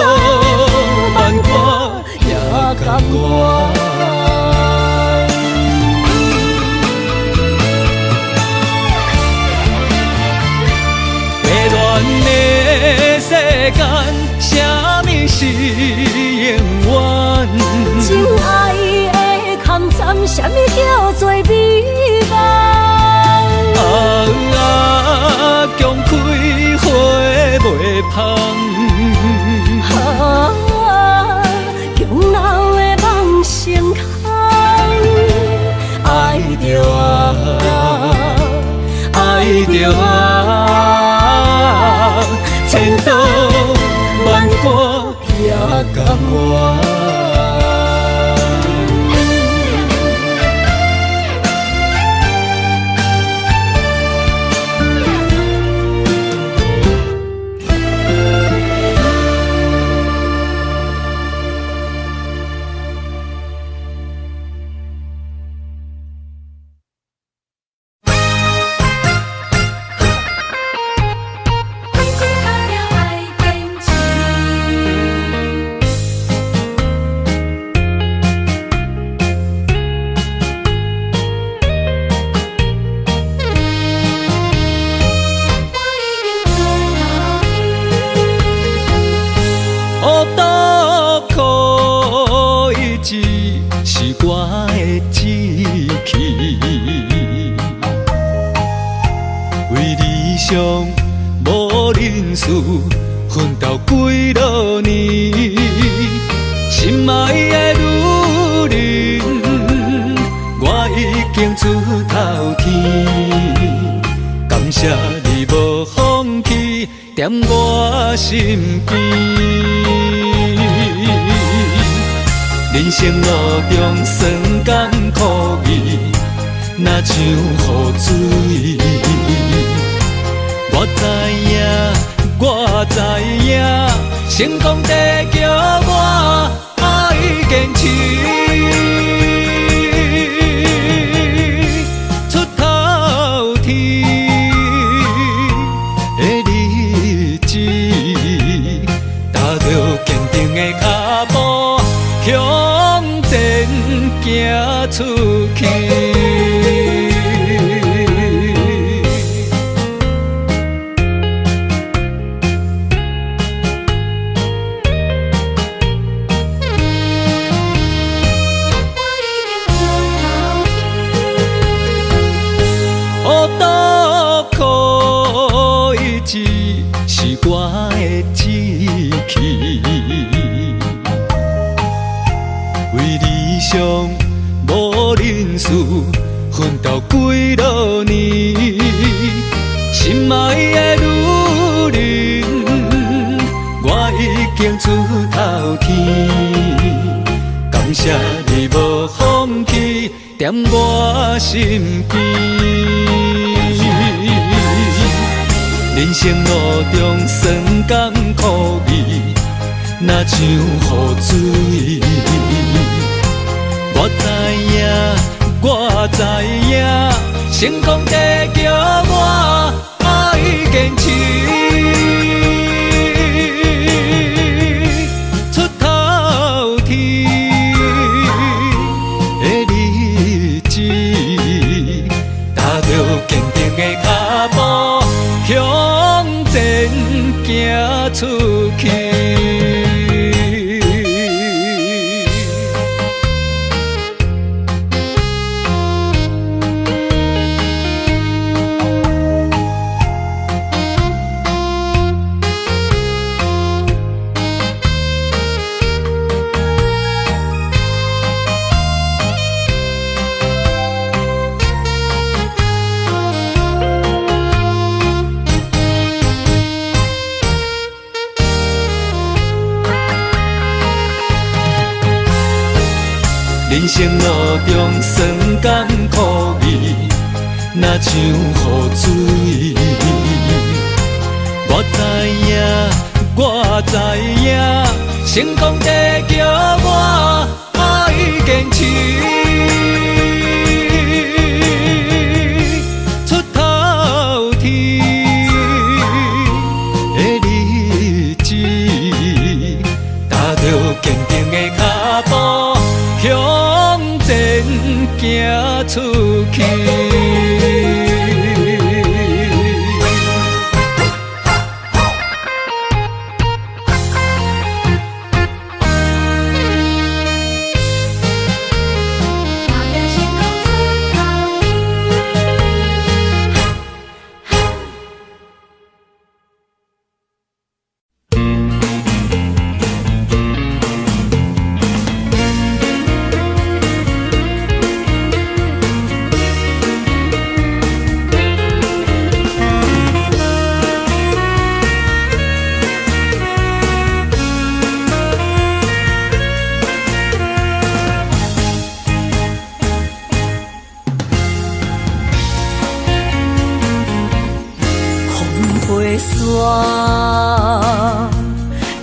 万剐也甘愿。迷乱的世间，啥物是永远？情爱的空藏，啥物叫做美梦？啊啊，强开花袂芳。啊，强留的梦成空。爱著啊，爱著啊，千刀万剐也甘愿。奋斗几落年，心爱的女人，我已经出头天。感谢你无放弃，踮我身边。人生路中酸甘苦味，若像雨水。我知影，我知影，成功得叫我爱坚持。出头天的日子，踏著坚定的脚步向前行出去。事，奋斗几落年，心爱的女人，我已经出头天，感谢你无放弃，踮我身边。人生路中酸甘苦味，若像雨水。我知影，我知影，成功在叫我爱坚持。出头天的日子，踏著坚定的脚步，向前行出去。人生路中酸甘苦味，若像雨水。我知影，我知影，成功在叫我爱坚持。出头天的日子，踏著坚定的脚步，向前行出去。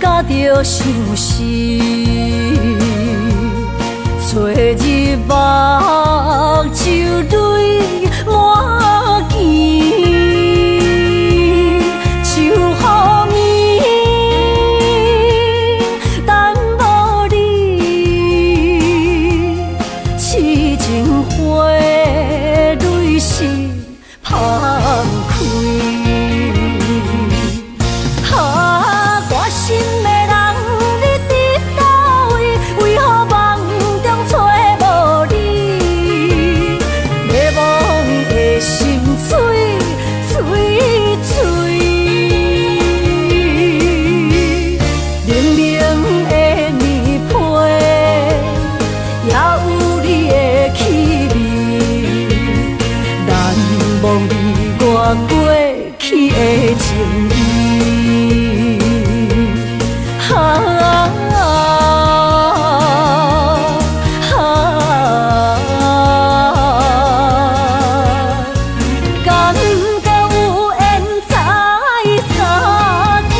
甲著相思，吹日目睭泪满肩，像雨暝等无你，痴情花泪湿芳开。过去的情谊，啊啊啊！感觉有缘才相见。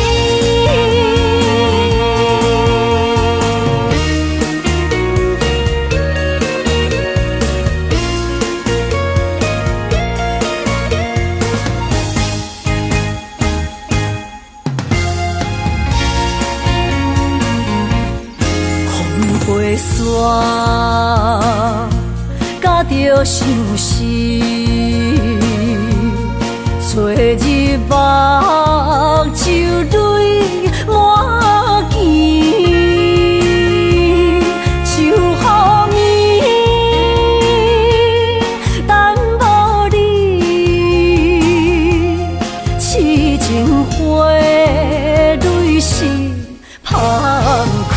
风飞沙，甲著相思，吹日目睭泪满肩，像雨暝等无你，痴情花泪湿芳开。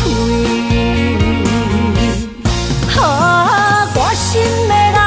啊，我心的人，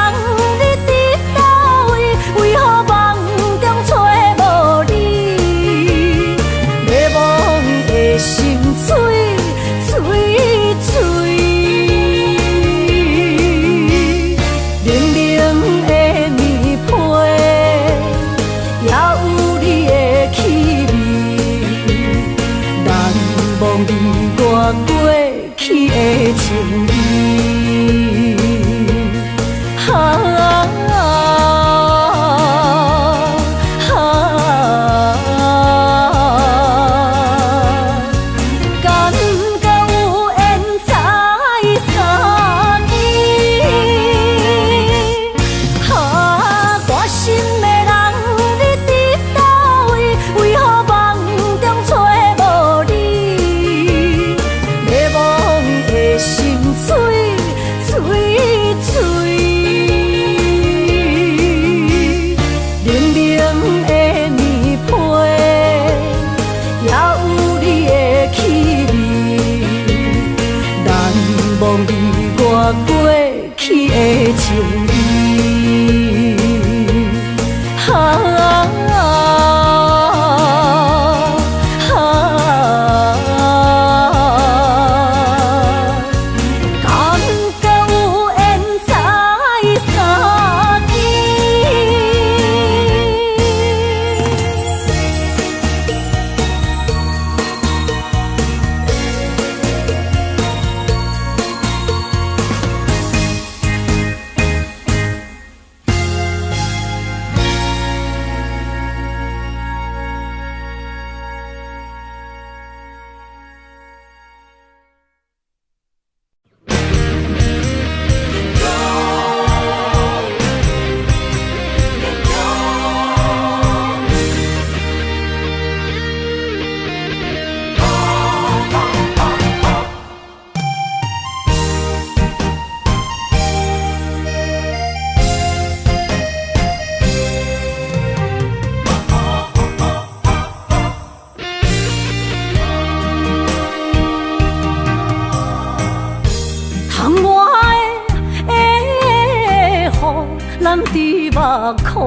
苦，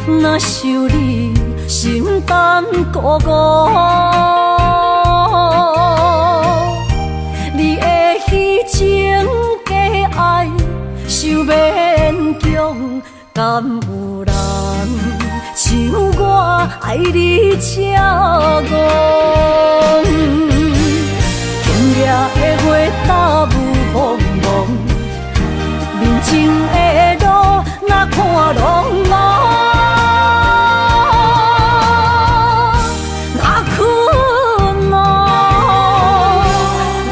若想你心胆孤孤。你的虚情假爱伤勉强，敢有人像我爱你这戆？今夜的月罩雾蒙蒙，面前的路若看拢无。若困哦，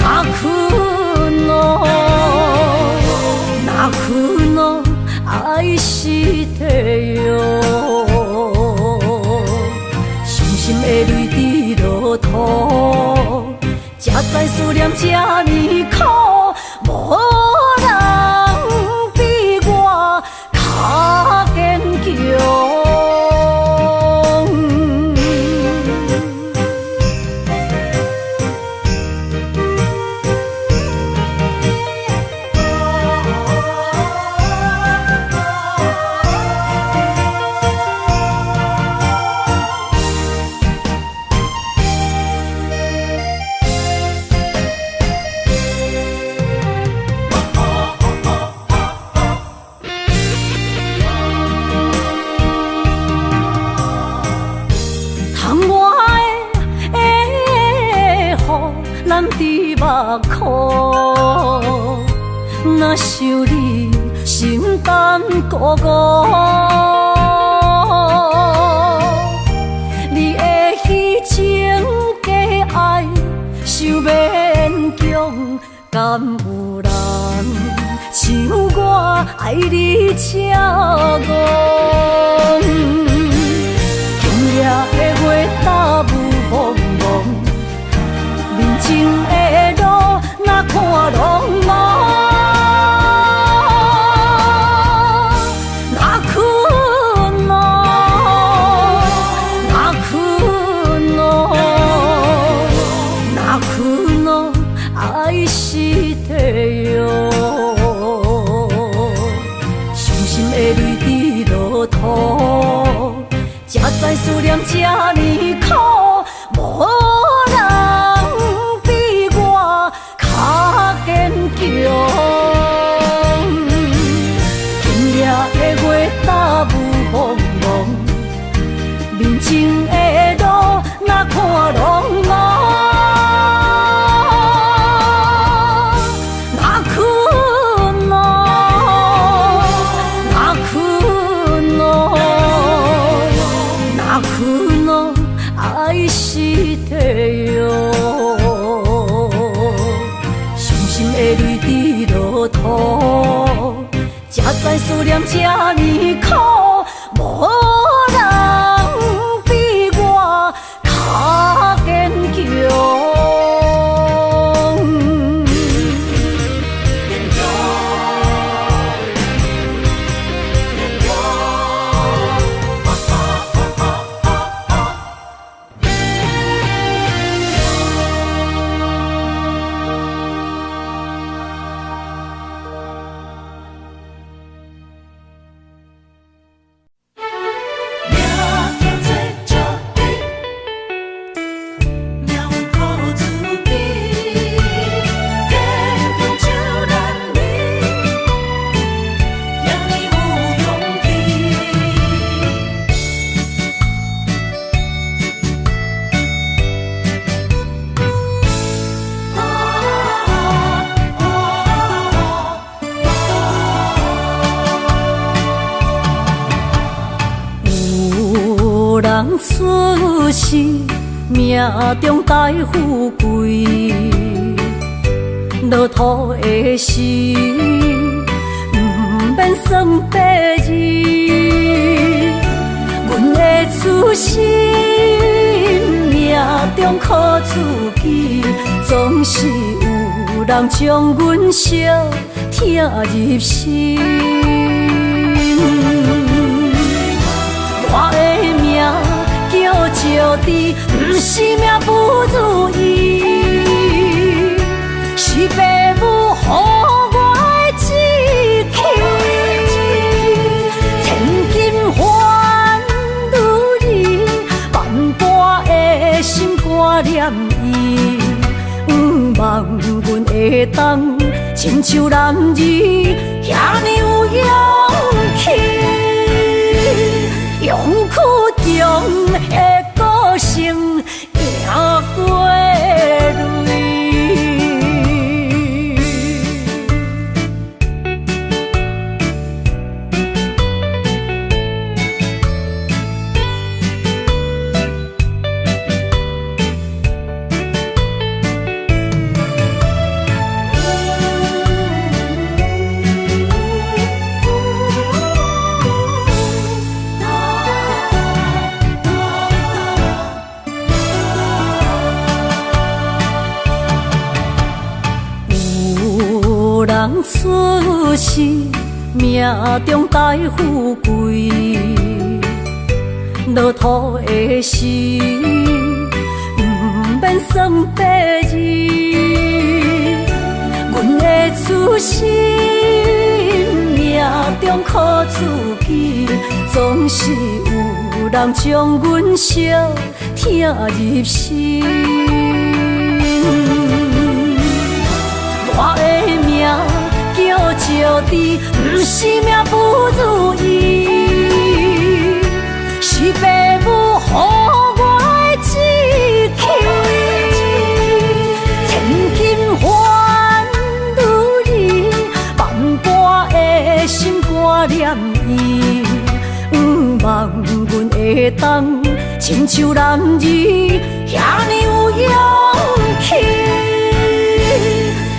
若困哦，若困哦，爱してよ。伤心的泪滴落土，才知思念这呢苦，无人比我较坚强。窗外的雨淋伫目眶，若想你心胆孤孤。你的虚情假爱伤勉强，敢有人像我爱你这戆？今夜的月罩雾蒙蒙，面前的路若看拢无。若困哦，若困哦，若困哦，爱してよ。伤心的泪滴落土，才知思念这呢苦，无人比我较坚强。今夜的月罩雾蒙蒙，面前的路若看拢无。若困哦，若困哦，若困哦，爱してよ。伤心的泪滴落土，才知思念这呢苦，无人比我较坚强。命运靠自己，坚强就难离，赢你有勇气。有人出世，命中带富贵，落土的时，毋免算八字。阮的出身，命中靠自己，总是有人將阮惜疼入心。我的命叫石智，毋是命不如意，是爸母予我的志气。會當，親像男兒遐爾有勇氣，勇氣中的個性贏過淚。有人出世，命中帶富貴，落土的時，毋免算八字。阮的出身，命中苦自己，總是有人將阮惜疼入心。我的名叫石智，毋是命不如意，是爸母予我的志氣。千金還女兒，萬般的心肝念伊，毋望阮會當親像男兒遐爾有勇氣。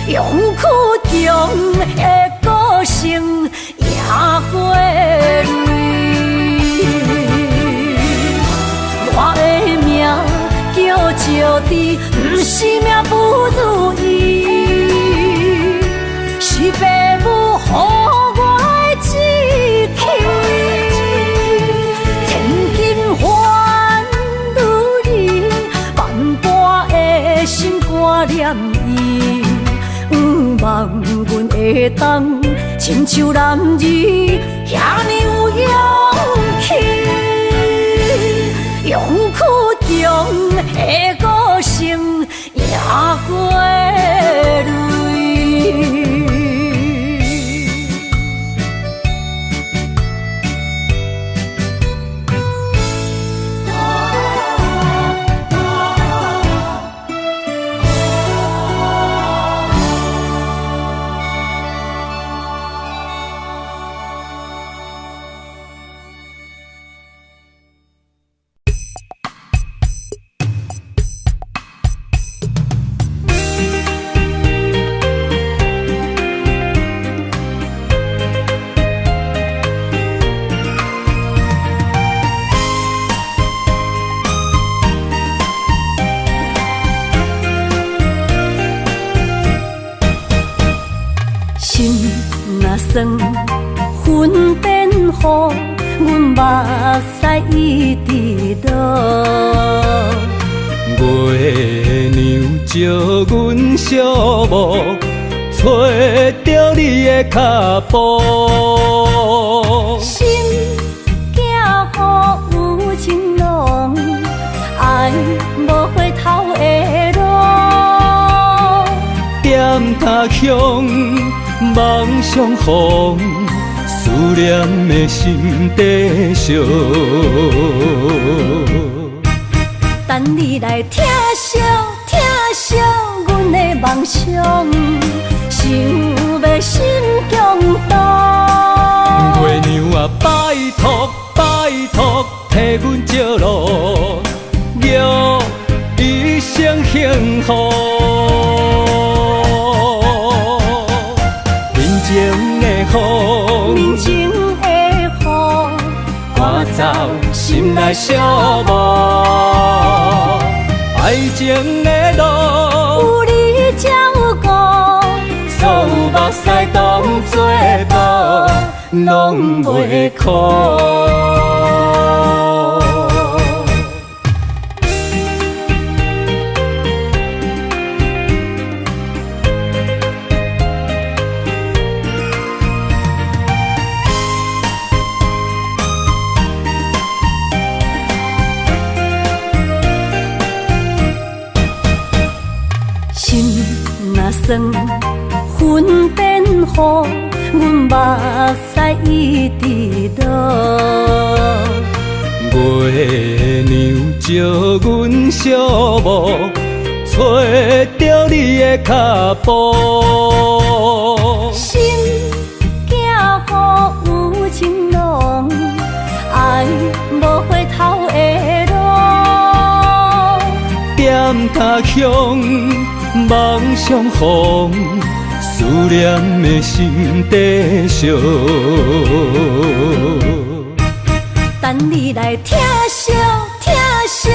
勇氣中的個性贏過淚，我的名叫石智，毋是命不如意，是爸母予我的志氣。千金還女兒，萬般的心肝念伊。毋望阮會當親像男兒遐爾有勇氣，勇氣中的個性贏過淚。心若酸，云变雨，阮目屎一直落。月娘照阮寂寞，揣著你的脚步。心惊雨有情浓，爱无回头的路。踮他乡梦相逢，思念的心在烧。等你來疼惜疼惜阮的夢想，想欲心強動。月娘啊，拜託拜託，替阮照路，玉一生幸福。情的雨，绵情的雨，赶走心内寂寞。爱情的路，有你照顾，所有目屎当作布，拢袂苦。心若酸，算分变雨，阮目屎一直落。月娘照阮寂寞，揣著你的脚步。心惊雨有情浓，爱无回头的路。踮他乡梦相逢，思念的心在烧。等你来疼惜疼惜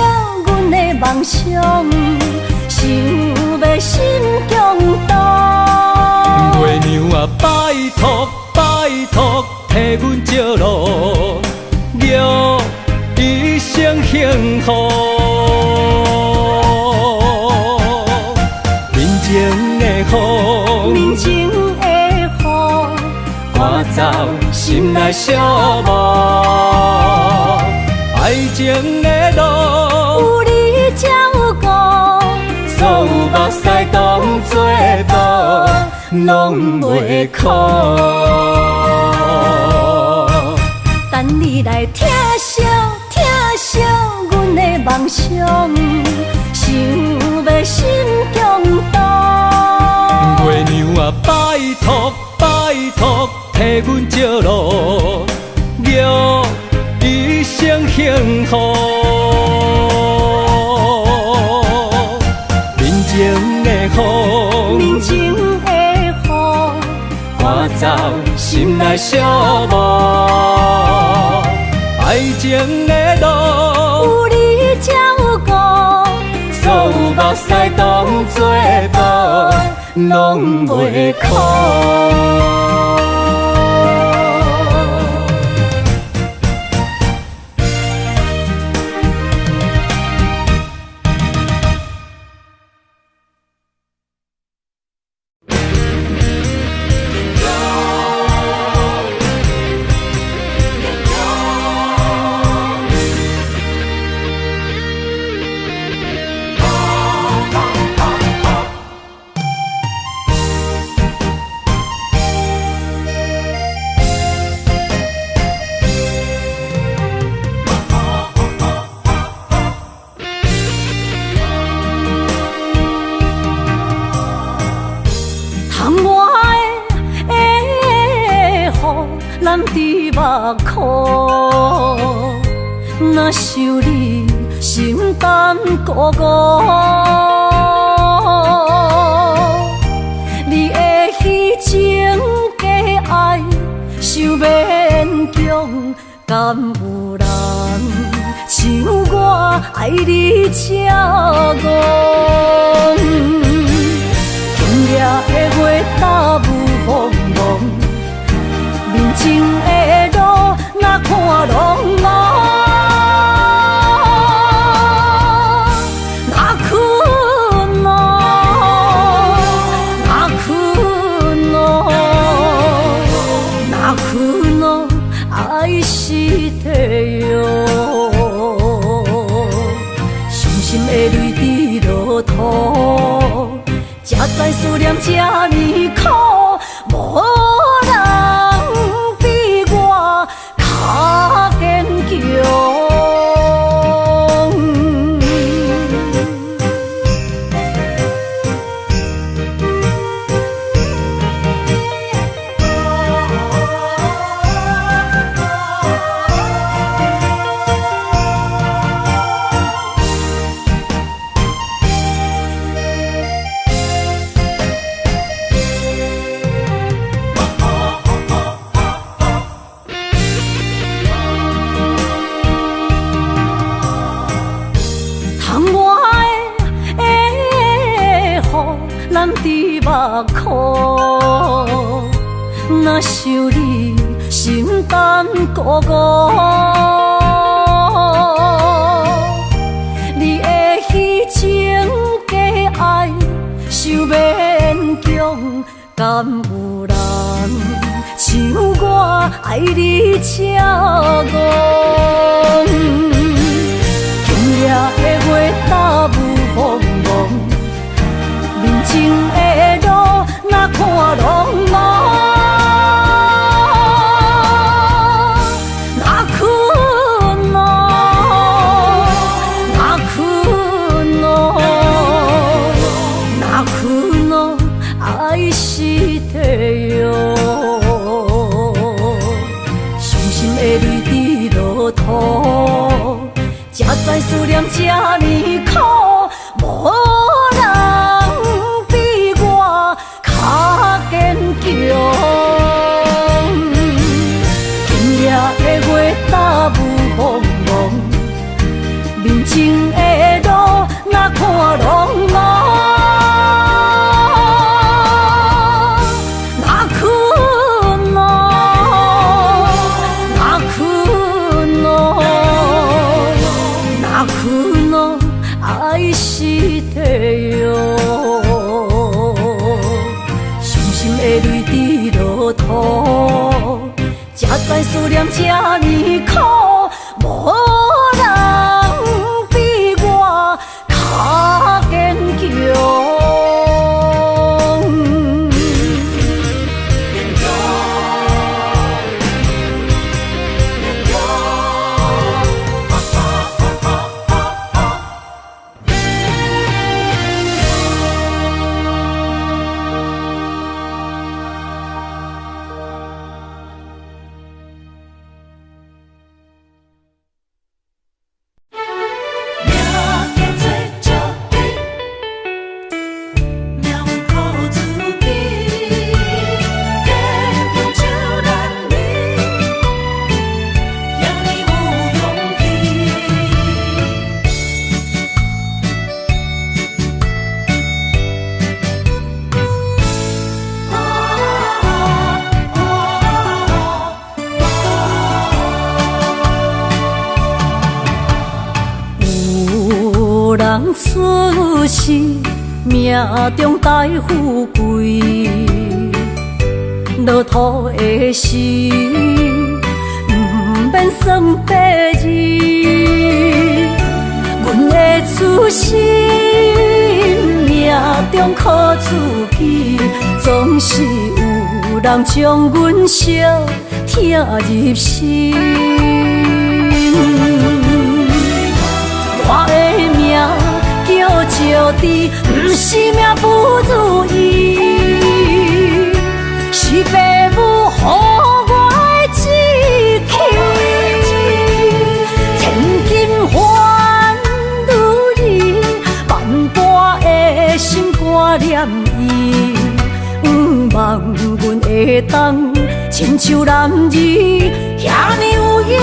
阮的梦想，想欲心强动。月娘啊，拜托拜托，替阮照路，予一生幸福。面前的风，面前的雨，赶走心内寂寞。爱情的路，有你照顾，所有目屎当作布，拢袂苦。等你来疼惜疼惜阮的梦想，想欲心强动。月娘啊，拜托拜托，替阮照路，予一生幸福。面前的风，面前的雨，赶走心内寂寞。爱情的路，有你照顾，所有目屎当作布，拢袂苦。若想你，心胆孤孤。你的虚情假爱，伤勉强，敢有人像我爱你这戆？今夜的月罩雾蒙蒙，面前的路若看拢乌。才知思念这呢苦，无人比我较坚强。若想你，心胆孤孤。你的虚情假爱，伤勉强，敢有人像我爱你这戆？今夜的月罩雾蒙蒙，面前的路。落土，才知思念這呢苦，無人比我較堅強。今夜的月罩霧濛濛，面前的路若看挵挵。愛してよ，深深的淚滴落土，才知思念這呢苦，無人比我較堅強。出世命中帶富貴，落土的時毋免算白日。阮的出身命中靠自己，總是有人將阮相疼入心。我的命叫石智，毋是命不如意，是爸母予我的志氣。千金换女兒，萬般的心肝念伊，向望阮會當親像男兒，遐呢有勇